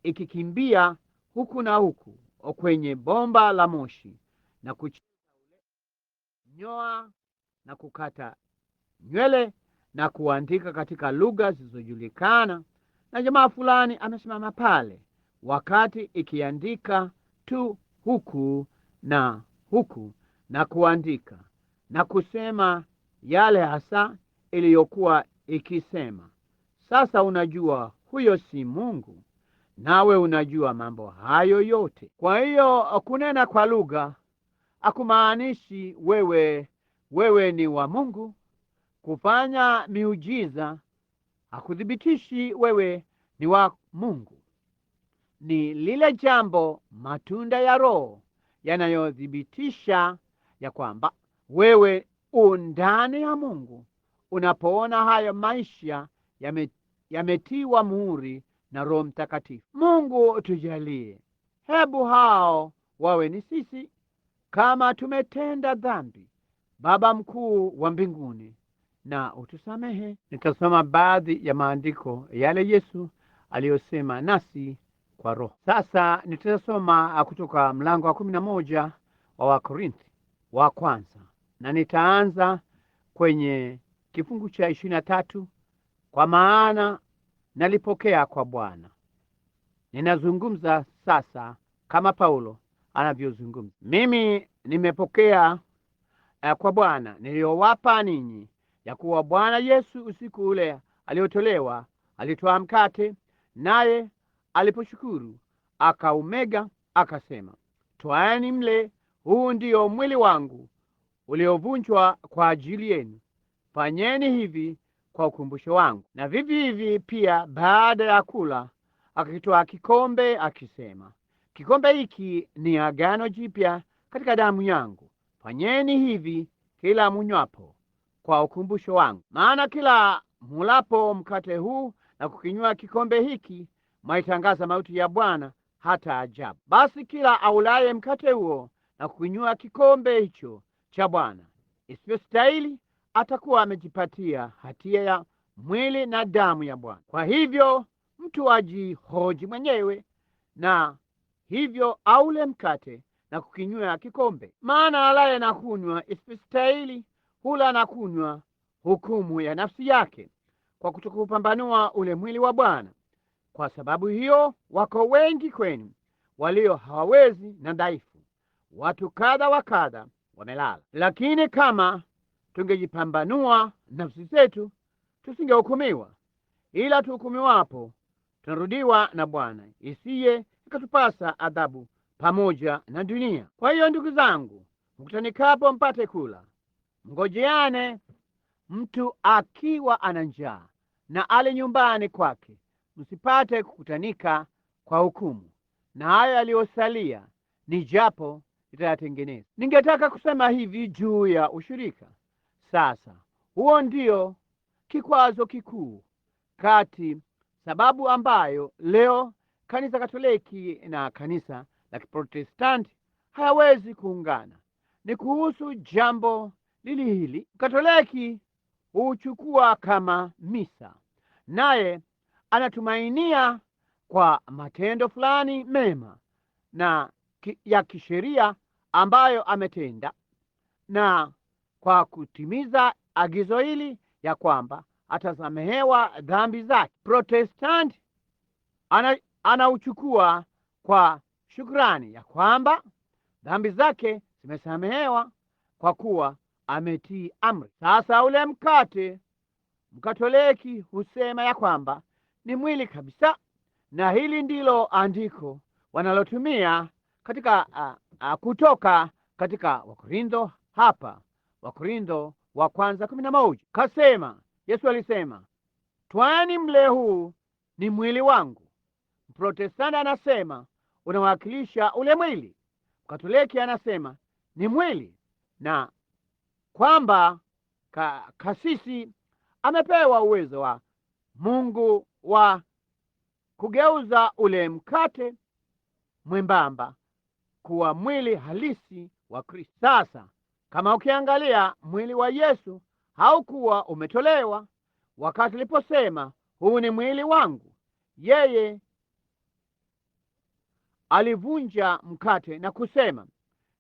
ikikimbia huku na huku kwenye bomba la moshi na kunyoa na kukata nywele na kuandika katika lugha zisizojulikana, na jamaa fulani amesimama pale wakati ikiandika tu huku na huku na kuandika na kusema yale hasa iliyokuwa ikisema. Sasa unajua huyo si Mungu, nawe unajua mambo hayo yote. Kwa hiyo kunena kwa lugha hakumaanishi wewe ni wa Mungu. Kufanya miujiza hakuthibitishi wewe ni wa Mungu. Ni lile jambo, matunda ya Roho yanayothibitisha ya kwamba wewe undani ya Mungu. Unapoona hayo maisha yametiwa muhuri na Roho Mtakatifu. Mungu tujalie, hebu hao wawe ni sisi. Kama tumetenda dhambi, Baba mkuu wa mbinguni, na utusamehe. Nitasoma baadhi ya maandiko yale Yesu aliyosema nasi kwa Roho. Sasa nitasoma kutoka mlango wa 11 wa Wakorinthi wa kwanza, na nitaanza kwenye kifungu cha 23. Kwa maana nalipokea kwa Bwana. Ninazungumza sasa kama Paulo anavyozungumza. Mimi nimepokea kwa Bwana niliyowapa ninyi, ya kuwa Bwana Yesu usiku ule aliotolewa alitoa mkate, naye aliposhukuru akaumega, akasema, twaeni mle, huu ndiyo mwili wangu uliovunjwa kwa ajili yenu, fanyeni hivi kwa ukumbusho wangu. Na vivi hivi pia baada ya kula akakitwaa kikombe, akisema, kikombe hiki ni agano jipya katika damu yangu, fanyeni hivi kila munywapo kwa ukumbusho wangu. Maana kila mulapo mkate huu na kukinywa kikombe hiki, mwaitangaza mauti ya Bwana hata ajabu. Basi kila aulaye mkate huo na kukinywa kikombe hicho cha Bwana isivyostahili, atakuwa amejipatia hatia ya mwili na damu ya Bwana. Kwa hivyo mtu ajihoji mwenyewe, na hivyo aule mkate na kukinywa kikombe. Maana alaye na kunywa isivyostahili hula na kunywa hukumu ya nafsi yake, kwa kutokupambanua ule mwili wa Bwana. Kwa sababu hiyo wako wengi kwenu walio hawawezi na dhaifu, watu kadha wa kadha wamelala. Lakini kama tungejipambanua nafsi zetu, tusingehukumiwa. Ila tuhukumiwapo, tunarudiwa na Bwana, isiye ikatupasa adhabu pamoja na dunia. Kwa hiyo ndugu zangu, mkutanikapo mpate kula, mngojeane. Mtu akiwa ana njaa na ale nyumbani kwake, msipate kukutanika kwa hukumu. Na hayo yaliyosalia ni japo itayatengeneza. Ningetaka kusema hivi juu ya ushirika. Sasa huo ndio kikwazo kikuu kati, sababu ambayo leo kanisa Katoliki na kanisa la Kiprotestanti hayawezi kuungana ni kuhusu jambo lili hili. Katoliki huchukua kama misa, naye Anatumainia kwa matendo fulani mema na ya kisheria ambayo ametenda, na kwa kutimiza agizo hili ya kwamba atasamehewa dhambi zake. Protestanti anauchukua kwa shukrani ya kwamba dhambi zake zimesamehewa kwa kuwa ametii amri. Sasa ule mkate, Mkatoliki husema ya kwamba ni mwili kabisa, na hili ndilo andiko wanalotumia katika kutoka katika Wakorintho hapa, Wakorintho wa kwanza 11. Kasema Yesu alisema, twaeni mle, huu ni mwili wangu. Protestanti anasema unawakilisha ule mwili. Katoliki anasema ni mwili, na kwamba kasisi amepewa uwezo wa Mungu wa kugeuza ule mkate mwembamba kuwa mwili halisi wa Kristo. Sasa kama ukiangalia mwili wa Yesu haukuwa umetolewa wakati aliposema huu ni mwili wangu. Yeye alivunja mkate na kusema,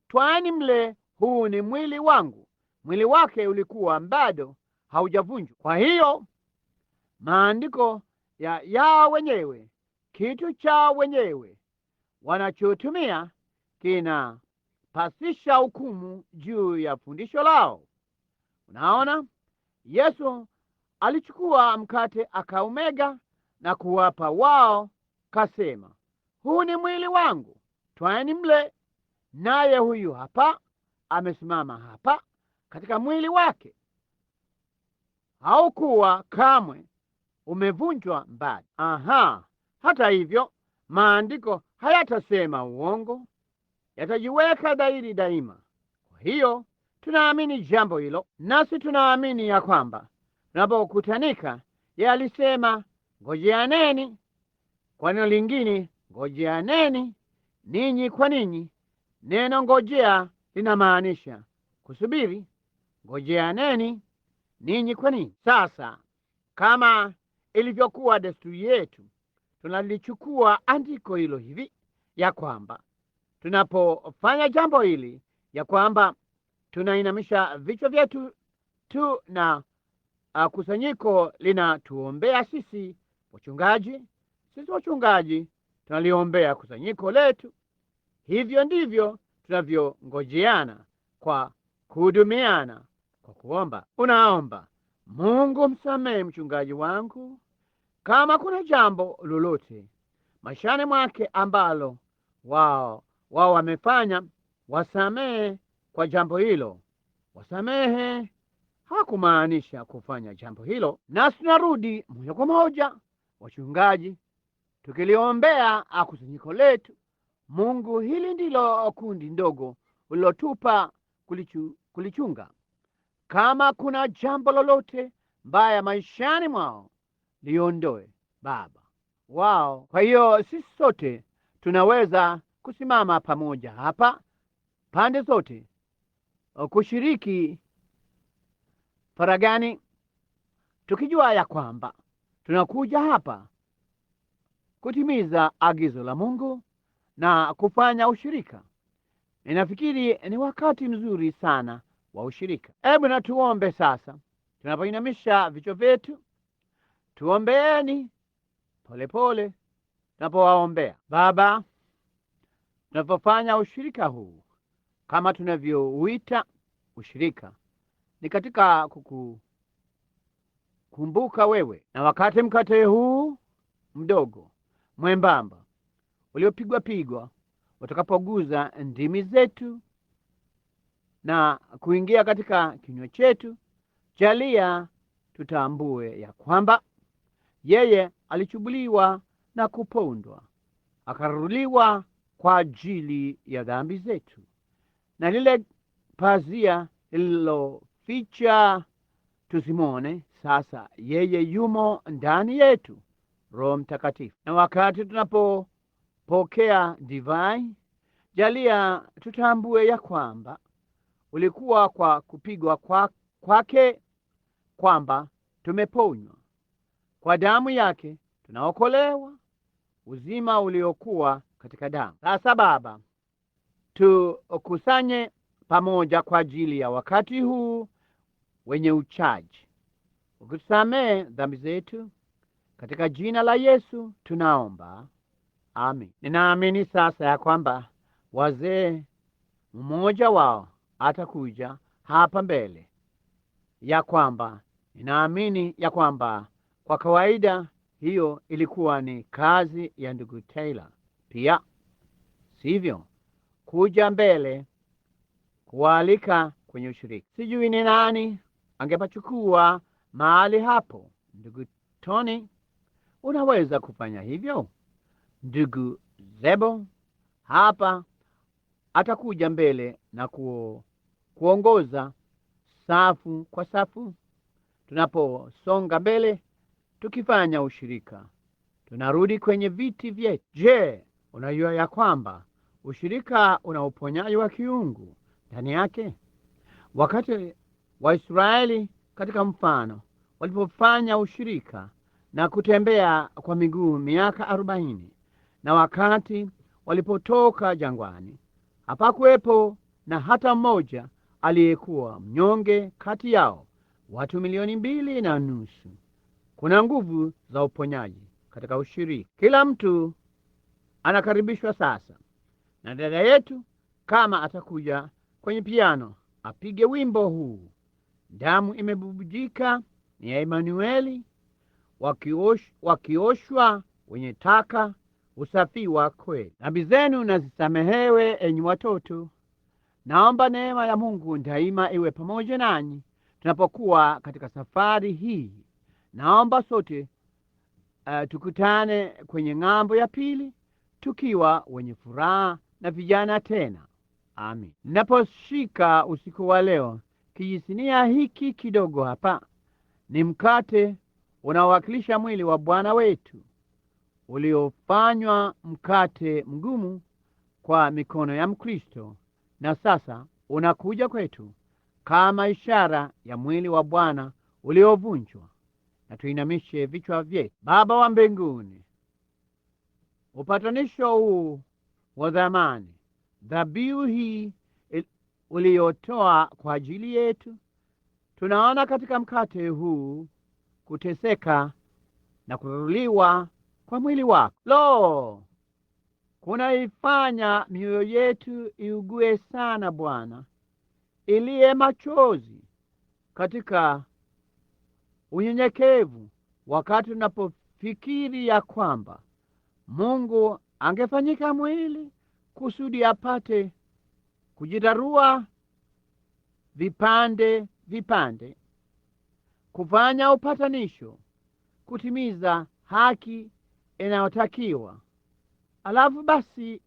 twaeni mle, huu ni mwili wangu. Mwili wake ulikuwa bado haujavunjwa. Kwa hiyo maandiko ya yao wenyewe, kitu chao wenyewe wanachotumia kinapasisha hukumu juu ya fundisho lao. Unaona, Yesu alichukua mkate akaumega na kuwapa wao, kasema, huu ni mwili wangu, twaeni mle. Naye huyu hapa amesimama hapa katika mwili wake, haukuwa kamwe umevunjwa mbali. Aha, hata hivyo maandiko hayatasema uongo, yatajiweka dhahiri daima. Kwa hiyo tunaamini jambo hilo, nasi tunaamini ya kwamba tunapokutanika, yeye alisema ngojeaneni. Kwa neno lingine, ngojeaneni ninyi kwa ninyi. Neno ngojea linamaanisha kusubiri. Ngojeaneni ninyi kwa ninyi. Sasa kama ilivyokuwa desturi yetu, tunalichukua andiko hilo hivi ya kwamba tunapofanya jambo hili, ya kwamba tunainamisha vichwa vyetu tu na kusanyiko linatuombea sisi wachungaji. Sisi wachungaji tunaliombea kusanyiko letu. Hivyo ndivyo tunavyongojeana kwa kuhudumiana kwa kuomba. Unaomba, Mungu msamehe mchungaji wangu kama kuna jambo lolote maishani mwake ambalo wao wamefanya, wasamehe kwa jambo hilo, wasamehe. Hakumaanisha kufanya jambo hilo. Nasi tunarudi moja kwa moja wachungaji, tukiliombea kusanyiko letu. Mungu, hili ndilo kundi ndogo ulilotupa kulichunga. Kama kuna jambo lolote mbaya maishani mwao, liondoe Baba wao. Kwa hiyo sisi sote tunaweza kusimama pamoja hapa, pande zote, kushiriki faragani, tukijua ya kwamba tunakuja hapa kutimiza agizo la Mungu na kufanya ushirika. Ninafikiri ni wakati mzuri sana wa ushirika. Hebu na tuombe sasa, tunapoinamisha vichwa vyetu, tuombeeni polepole tunapowaombea. Baba, tunapofanya ushirika huu kama tunavyouita ushirika, ni katika kukukumbuka wewe, na wakati mkate huu mdogo mwembamba uliopigwa pigwa utakapoguza ndimi zetu na kuingia katika kinywa chetu, jalia tutambue ya kwamba yeye alichubuliwa na kupondwa, akaruliwa kwa ajili ya dhambi zetu, na lile pazia lililoficha tusimwone, sasa yeye yumo ndani yetu, Roho Mtakatifu. Na wakati tunapopokea divai, jalia tutambue ya kwamba ulikuwa kwa kupigwa kwake kwamba tumeponywa, kwa damu yake Tunaokolewa uzima uliokuwa katika damu. Sasa Baba, tukusanye pamoja kwa ajili ya wakati huu wenye uchaji, ukitusamehe dhambi zetu, katika jina la Yesu tunaomba, amin. Ninaamini sasa ya kwamba wazee mmoja wao atakuja hapa mbele, ya kwamba ninaamini ya kwamba kwa kawaida hiyo ilikuwa ni kazi ya ndugu Taylor pia, sivyo? Kuja mbele kuwaalika kwenye ushirika. Sijui ni nani angepachukua mahali hapo. Ndugu Tony, unaweza kufanya hivyo? Ndugu Zebo hapa atakuja mbele na kuongoza safu kwa safu tunaposonga mbele tukifanya ushirika. Tunarudi kwenye viti vyetu. Je, unajua ya kwamba ushirika una uponyaji wa kiungu ndani yake? Wakati Waisraeli katika mfano walipofanya ushirika na kutembea kwa miguu miaka 40, na wakati walipotoka jangwani, hapakuwepo na hata mmoja aliyekuwa mnyonge kati yao, watu 2.5 milioni. Kuna nguvu za uponyaji katika ushirika. Kila mtu anakaribishwa sasa, na dada yetu kama atakuja kwenye piano apige wimbo huu, damu imebubujika ni ya Emanueli, wakioshwa wenye taka usafiwa kweli. Dhambi zenu na zisamehewe, enyi watoto. Naomba neema ya Mungu daima iwe pamoja nanyi tunapokuwa katika safari hii. Naomba sote tukutane kwenye ng'ambo ya pili tukiwa wenye furaha na vijana tena. Amin. Ninaposhika usiku wa leo kijisinia hiki kidogo hapa ni mkate unaowakilisha mwili wa Bwana wetu uliofanywa mkate mgumu kwa mikono ya Mkristo, na sasa unakuja kwetu kama ishara ya mwili wa Bwana uliovunjwa. Na tuinamishe vichwa vyetu. Baba wa mbinguni, upatanisho huu wa dhamani, dhabihu hii uliyotoa kwa ajili yetu, tunaona katika mkate huu kuteseka na kuruliwa kwa mwili wako. Lo, kunaifanya mioyo yetu iugue sana Bwana, iliye machozi katika unyenyekevu, wakati tunapofikiri ya kwamba Mungu angefanyika mwili kusudi apate kujitarua vipande vipande, kufanya upatanisho, kutimiza haki inayotakiwa. Alafu basi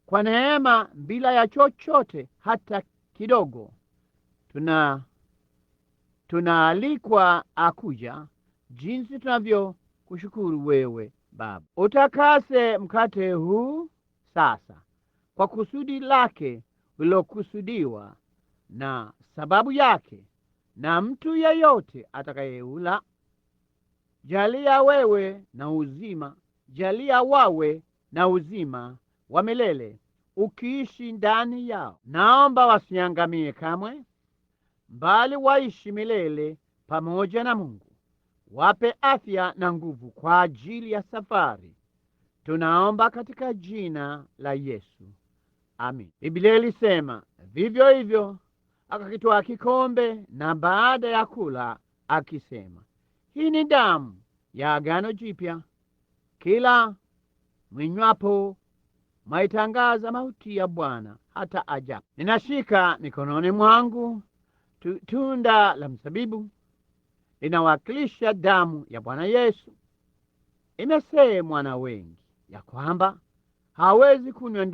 kwa neema, bila ya chochote hata kidogo, tunaalikwa akuja. Jinsi tunavyo kushukuru wewe Baba. Utakase mkate huu sasa kwa kusudi lake ulilokusudiwa na sababu yake, na mtu yeyote atakayeula, jalia wewe na uzima, jalia wawe na uzima wa milele ukiishi ndani yao. Naomba wasiangamie kamwe, bali waishi milele pamoja na Mungu. Wape afya na nguvu kwa ajili ya safari. Tunaomba katika jina la Yesu, amin. Biblia ilisema vivyo hivyo akakitwaa kikombe, na baada ya kula akisema, hii ni damu ya agano jipya, kila mwinywapo maitangaza mauti ya Bwana hata ajapo. Ninashika mikononi mwangu tunda la mzabibu, linawakilisha damu ya Bwana Yesu. Imesemwa na wengi ya kwamba hawezi kunywa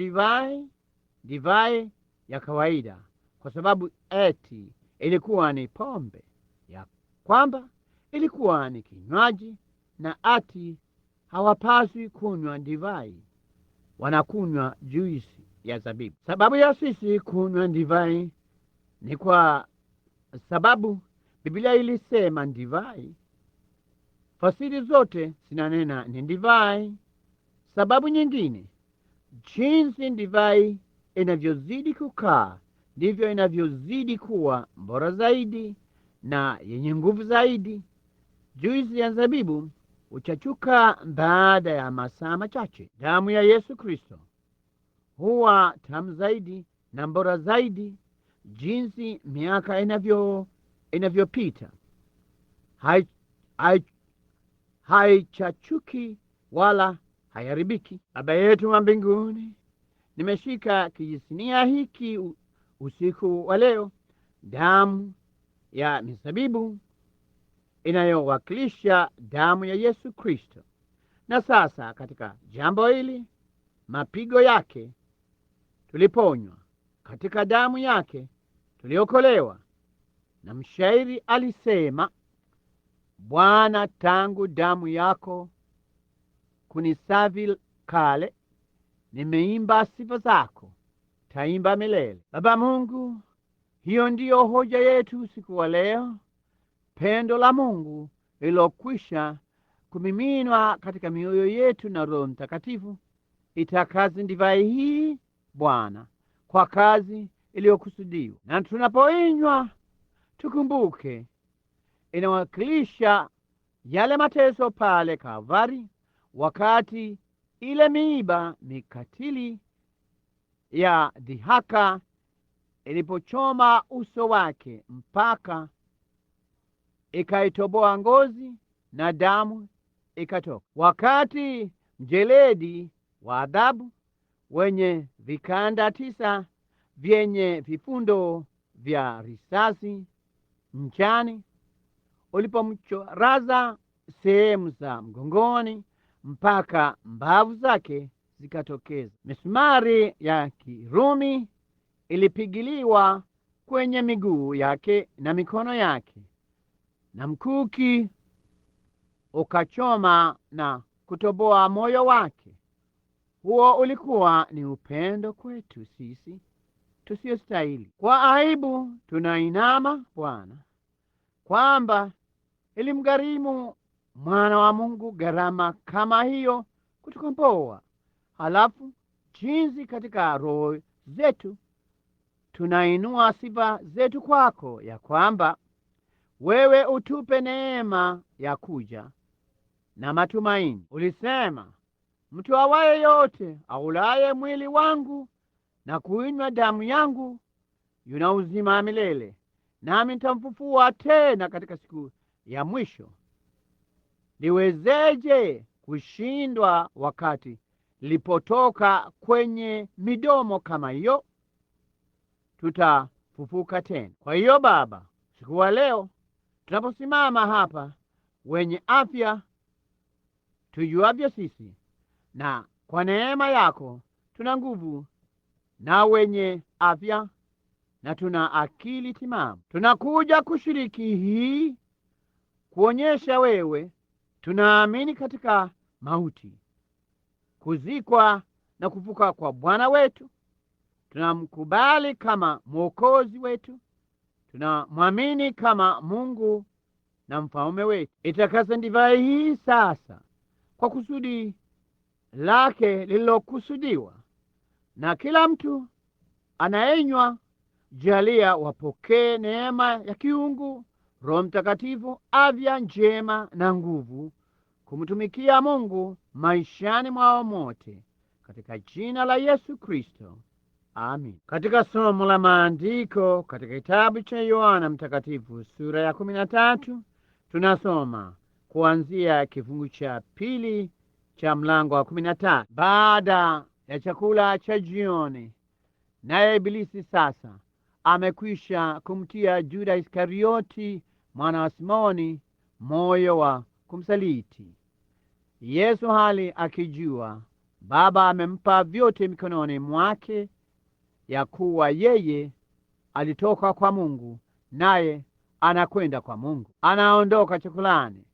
divai ya kawaida kwa sababu eti ilikuwa ni pombe, ya kwamba ilikuwa ni kinywaji, na ati hawapaswi kunywa divai, wanakunywa juisi ya zabibu. Sababu ya sisi kunywa divai ni kwa sababu Biblia ilisema divai Fasiri zote zinanena ni divai. Sababu nyingine, jinsi divai inavyozidi kukaa ndivyo inavyozidi kuwa bora zaidi na yenye nguvu zaidi. Juisi ya zabibu huchachuka baada ya masaa machache. Damu ya Yesu Kristo huwa tamu zaidi na bora zaidi jinsi miaka inavyopita. Haichachuki wala haiharibiki. Baba yetu wa mbinguni, nimeshika kijisinia hiki usiku wa leo, damu ya mizabibu inayowakilisha damu ya Yesu Kristo. Na sasa katika jambo hili, mapigo yake tuliponywa, katika damu yake tuliokolewa. Na mshairi alisema, Bwana, tangu damu yako kunisafi kale, nimeimba sifa zako, taimba milele. Baba Mungu, hiyo ndiyo hoja yetu usiku wa leo, pendo la Mungu lililokwisha kumiminwa katika mioyo yetu na Roho Mtakatifu. Itakaze divai hii Bwana kwa kazi iliyokusudiwa, na tunapoinywa tukumbuke inawakilisha yale mateso pale Kalvari, wakati ile miiba mikatili ya dhihaka ilipochoma uso wake mpaka ikaitoboa ngozi na damu ikatoka, wakati mjeledi wa adhabu wenye vikanda 9 vyenye vifundo vya risasi nchani ulipomchoraza sehemu za mgongoni mpaka mbavu zake zikatokeza. Misumari ya Kirumi ilipigiliwa kwenye miguu yake na mikono yake, na mkuki ukachoma na kutoboa moyo wake. Huo ulikuwa ni upendo kwetu sisi tusiyostahili. Kwa aibu tunainama Bwana, kwamba ilimgharimu mwana wa Mungu gharama kama hiyo kutukomboa. Halafu jinsi katika roho zetu tunainua sifa zetu kwako, ya kwamba wewe utupe neema ya kuja na matumaini. Ulisema, mtu awaye yote aulaye mwili wangu na kuinywa damu yangu yuna uzima milele, nami nitamfufua tena katika siku ya mwisho. Niwezeje kushindwa wakati lipotoka kwenye midomo kama hiyo? Tutafufuka tena. Kwa hiyo Baba, siku wa leo tunaposimama hapa wenye afya tujuavyo sisi, na kwa neema yako tuna nguvu na wenye afya na tuna akili timamu, tunakuja kushiriki hii kuonyesha wewe tunaamini katika mauti, kuzikwa na kufuka kwa Bwana wetu. Tunamkubali kama Mwokozi wetu, tunamwamini kama Mungu na mfalme wetu. Itakase divai hii sasa kwa kusudi lake lililokusudiwa, na kila mtu anayenywa jalia wapokee neema ya kiungu, Roho Mtakatifu, afya njema na nguvu kumtumikia Mungu maishani mwao mote, katika jina la Yesu Kristo, amin. Katika somo la maandiko katika kitabu cha Yohana Mtakatifu sura ya 13 tunasoma kuanzia kifungu cha 2 cha mlango wa 13. Baada ya chakula cha jioni, naye Ibilisi sasa amekwisha kumtia Juda Iskarioti mwana wa Simoni moyo wa kumsaliti Yesu, hali akijua Baba amempa vyote mikononi mwake, ya kuwa yeye alitoka kwa Mungu naye anakwenda kwa Mungu. Anaondoka chakulani,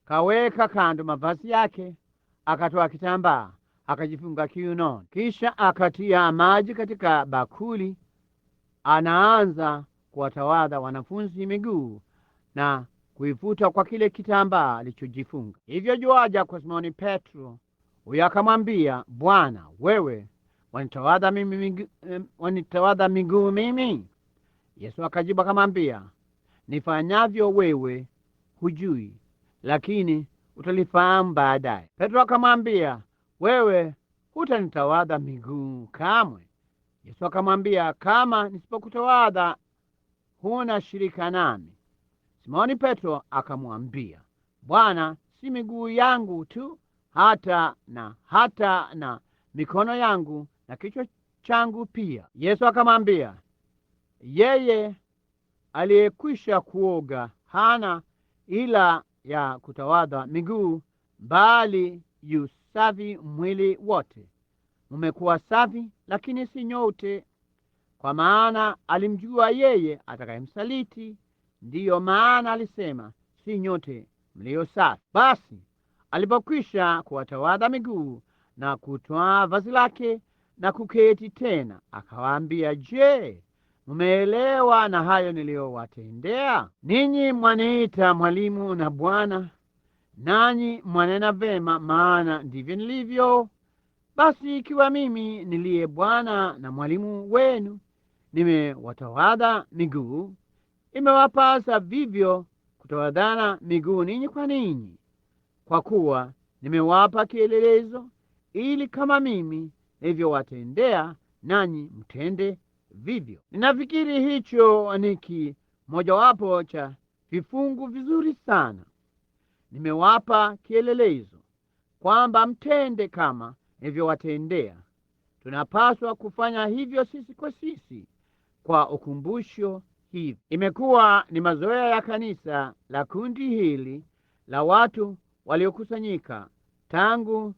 kaweka kando mavazi yake, akatoa kitambaa akajifunga kiunoni, kisha akatia maji katika bakuli. Anaanza kuwatawadha wanafunzi miguu na kuifuta kwa kile kitambaa alichojifunga. Hivyo juaja kwa Simoni Petro, huyo akamwambia, Bwana, wewe wanitawadha miguu mimi? Yesu akajibu akamwambia, nifanyavyo wewe hujui, lakini utalifahamu baadaye. Petro akamwambia, wewe hutanitawadha miguu kamwe. Yesu akamwambia, kama nisipokutawadha huna shirika nami. Simoni Petro akamwambia, Bwana, si miguu yangu tu, hata na mikono yangu na kichwa changu pia. Yesu akamwambia, yeye aliyekwisha kuoga hana ila ya kutawadha miguu, bali yu safi mwili wote. Mmekuwa safi, lakini si nyote. Kwa maana alimjua yeye atakayemsaliti, ndiyo maana alisema si nyote mlio safi. Basi alipokwisha kuwatawadha miguu na kutwaa vazi lake na kuketi tena, akawaambia, je, mmeelewa na hayo niliyowatendea ninyi? Mwaniita mwalimu na Bwana, nanyi mwanena vema, maana ndivyo nilivyo. Basi ikiwa mimi niliye Bwana na mwalimu wenu nimewatawadha miguu, imewapasa vivyo kutawadhana miguu ninyi kwa ninyi. Kwa kuwa nimewapa kielelezo, ili kama mimi nilivyowatendea nanyi mtende vivyo. Ninafikiri hicho ni kimojawapo cha vifungu vizuri sana. Nimewapa kielelezo kwamba mtende kama nilivyowatendea. Tunapaswa kufanya hivyo sisi kwa sisi kwa ukumbusho. Hivi imekuwa ni mazoea ya kanisa la kundi hili la watu waliokusanyika tangu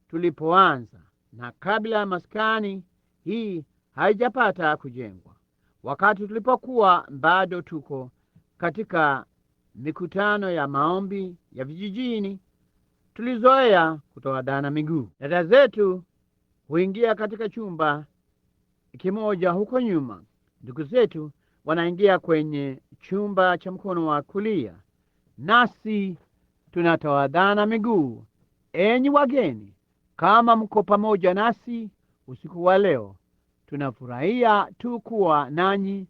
tulipoanza, na kabla maskani hii haijapata kujengwa, wakati tulipokuwa bado tuko katika mikutano ya maombi ya vijijini, tulizoea kutowadhana miguu. Dada zetu huingia katika chumba kimoja huko nyuma, ndugu zetu wanaingia kwenye chumba cha mkono wa kulia, nasi tunatawadhana miguu. Enyi wageni, kama mko pamoja nasi usiku wa leo, tunafurahia tu kuwa nanyi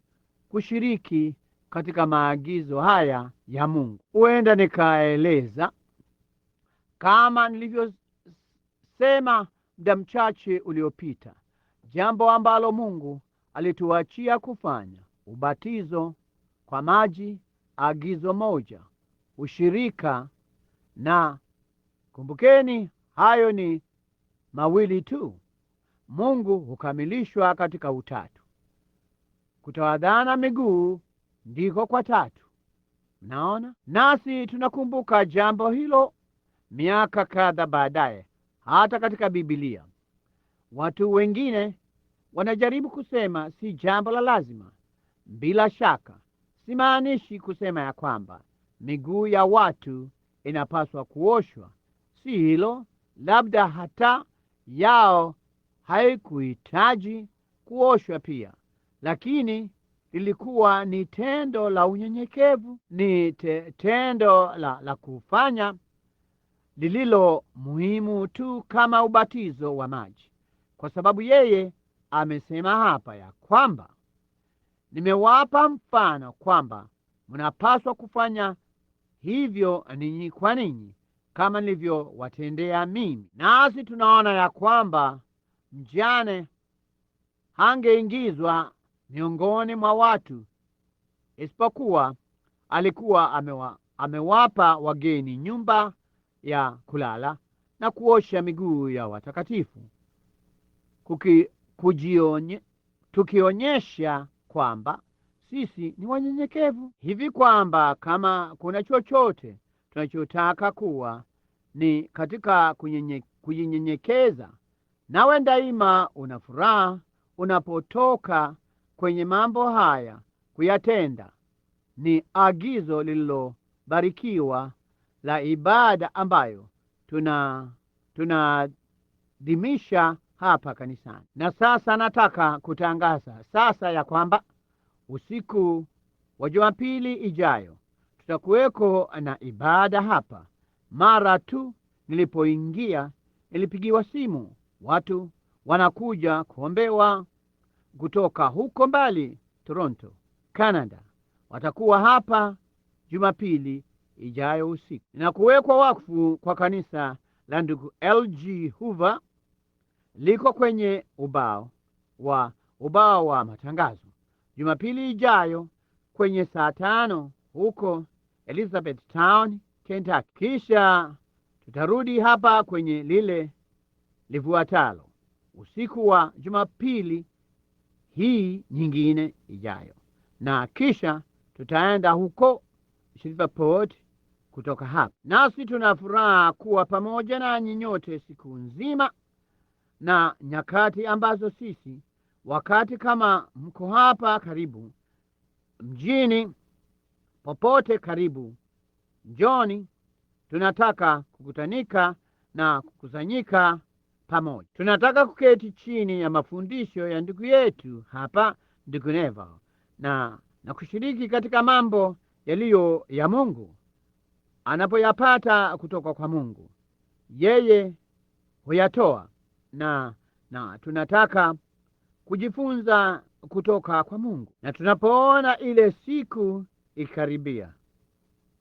kushiriki katika maagizo haya ya Mungu. Huenda nikaeleza kama nilivyosema muda mchache uliopita, jambo ambalo Mungu alituachia kufanya: ubatizo kwa maji, agizo moja, ushirika. Na kumbukeni, hayo ni mawili tu. Mungu hukamilishwa katika utatu. Kutawadhana miguu ndiko kwa tatu. Mnaona, nasi tunakumbuka jambo hilo miaka kadha baadaye. Hata katika Biblia watu wengine wanajaribu kusema si jambo la lazima. Bila shaka simaanishi kusema ya kwamba miguu ya watu inapaswa kuoshwa, si hilo. Labda hata yao haikuhitaji kuoshwa pia, lakini lilikuwa ni tendo la unyenyekevu, ni tendo la kufanya lililo muhimu tu kama ubatizo wa maji, kwa sababu yeye amesema hapa ya kwamba nimewapa mfano kwamba mnapaswa kufanya hivyo ninyi kwa ninyi kama nilivyowatendea mimi. Nasi tunaona ya kwamba mjane hangeingizwa miongoni mwa watu isipokuwa alikuwa amewapa wageni nyumba ya kulala na kuosha miguu ya watakatifu, tukionyesha kwamba sisi ni wanyenyekevu, hivi kwamba kama kuna chochote tunachotaka kuwa ni katika kujinyenyekeza. Nawe daima una furaha unapotoka kwenye mambo haya kuyatenda. Ni agizo lililobarikiwa la ibada ambayo tunaadhimisha hapa kanisani. Na sasa nataka kutangaza sasa ya kwamba usiku wa Jumapili ijayo tutakuweko na ibada hapa. Mara tu nilipoingia nilipigiwa simu, watu wanakuja kuombewa kutoka huko mbali Toronto, Canada. Watakuwa hapa Jumapili ijayo usiku. Na kuwekwa wakfu kwa kanisa la ndugu LG Hoover liko kwenye ubao wa matangazo Jumapili ijayo kwenye saa 5 huko Elizabethtown, Kentucky. Kisha tutarudi hapa kwenye lile lifuatalo usiku wa Jumapili hii nyingine ijayo, na kisha tutaenda huko Shreveport kutoka hapa. Nasi tuna furaha kuwa pamoja nanyi nyote siku nzima na nyakati ambazo sisi, wakati kama mko hapa karibu mjini, popote karibu, njoni, tunataka kukutanika na kukusanyika pamoja. Tunataka kuketi chini ya mafundisho ya ndugu yetu hapa, ndugu Neville, na kushiriki katika mambo yaliyo ya Mungu anapoyapata kutoka kwa Mungu. Yeye huyatoa, na tunataka kujifunza kutoka kwa Mungu. Na tunapoona ile siku ikaribia,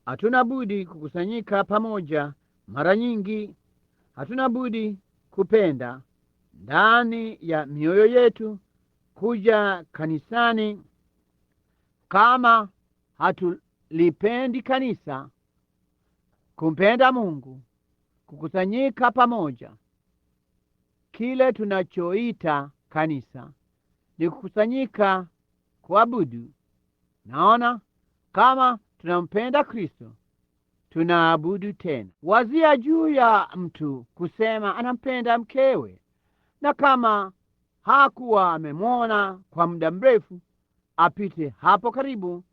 hatuna budi kukusanyika pamoja mara nyingi. Hatuna budi kupenda ndani ya mioyo yetu kuja kanisani. Kama hatulipendi kanisa, kumpenda Mungu, kukusanyika pamoja, kile tunachoita kanisa ni kukusanyika kuabudu. Naona kama tunampenda Kristo, tunaabudu tena. Wazia juu ya mtu kusema anampenda mkewe, na kama hakuwa amemwona kwa muda mrefu, apite hapo karibu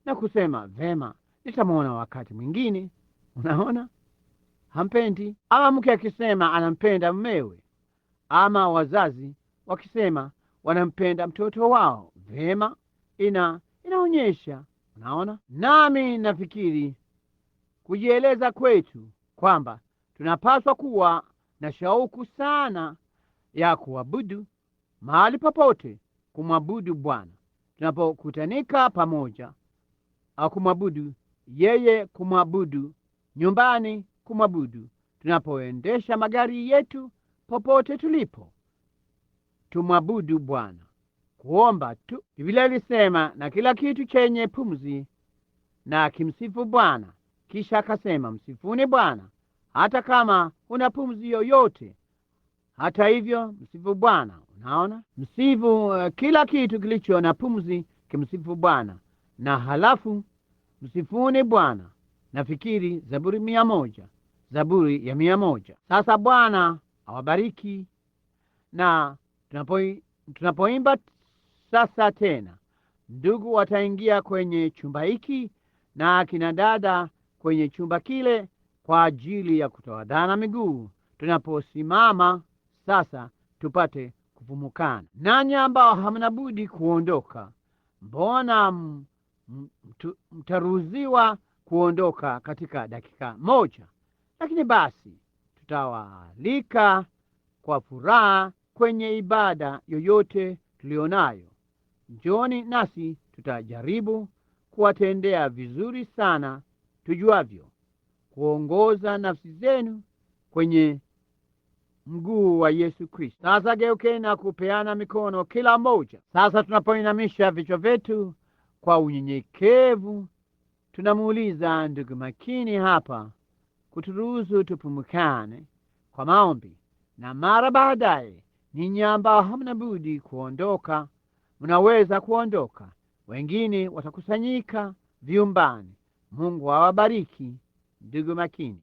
na kusema vema, nitamwona wakati mwingine. Unaona, hampendi. Ama mke akisema anampenda mmewe, ama wazazi wakisema wanampenda mtoto wao, vema, inaonyesha. Unaona, nami nafikiri kujieleza kwetu kwamba tunapaswa kuwa na shauku sana ya kuabudu mahali popote, kumwabudu Bwana tunapokutanika pamoja, kumwabudu yeye, kumwabudu nyumbani, kumwabudu tunapoendesha magari yetu, popote tulipo, tumwabudu Bwana. Kuomba tu. Biblia ilisema, na kila kitu chenye pumzi na kimsifu Bwana. Kisha akasema, msifuni Bwana hata kama una pumzi yoyote, hata hivyo msifu Bwana. Unaona, msifu kila kitu kilicho na pumzi kimsifu Bwana, na halafu msifuni Bwana. Nafikiri Zaburi 100, Zaburi ya 100. Sasa Bwana awabariki. Na tunapoimba sasa tena, ndugu wataingia kwenye chumba hiki na akina dada kwenye chumba kile kwa ajili ya kutawadhana miguu. Tunaposimama sasa tupate kupumukana. Nanyi ambao hamna budi kuondoka, mbona mtaruhusiwa kuondoka katika dakika moja? Lakini basi tutawaalika kwa furaha kwenye ibada yoyote tulionayo. Njooni nasi tutajaribu kuwatendea vizuri sana tujuavyo, kuongoza nafsi zenu kwenye mguu wa Yesu Kristo. Sasa geukeni na kupeana mikono kila mmoja. Sasa tunapoinamisha vichwa vyetu kwa unyenyekevu, tunamuuliza ndugu makini hapa kuturuhusu tupumukane kwa maombi, na mara baadaye ninyi ambao hamna budi kuondoka mnaweza kuondoka. Wengine watakusanyika vyumbani. Mungu awabariki ndugu makini.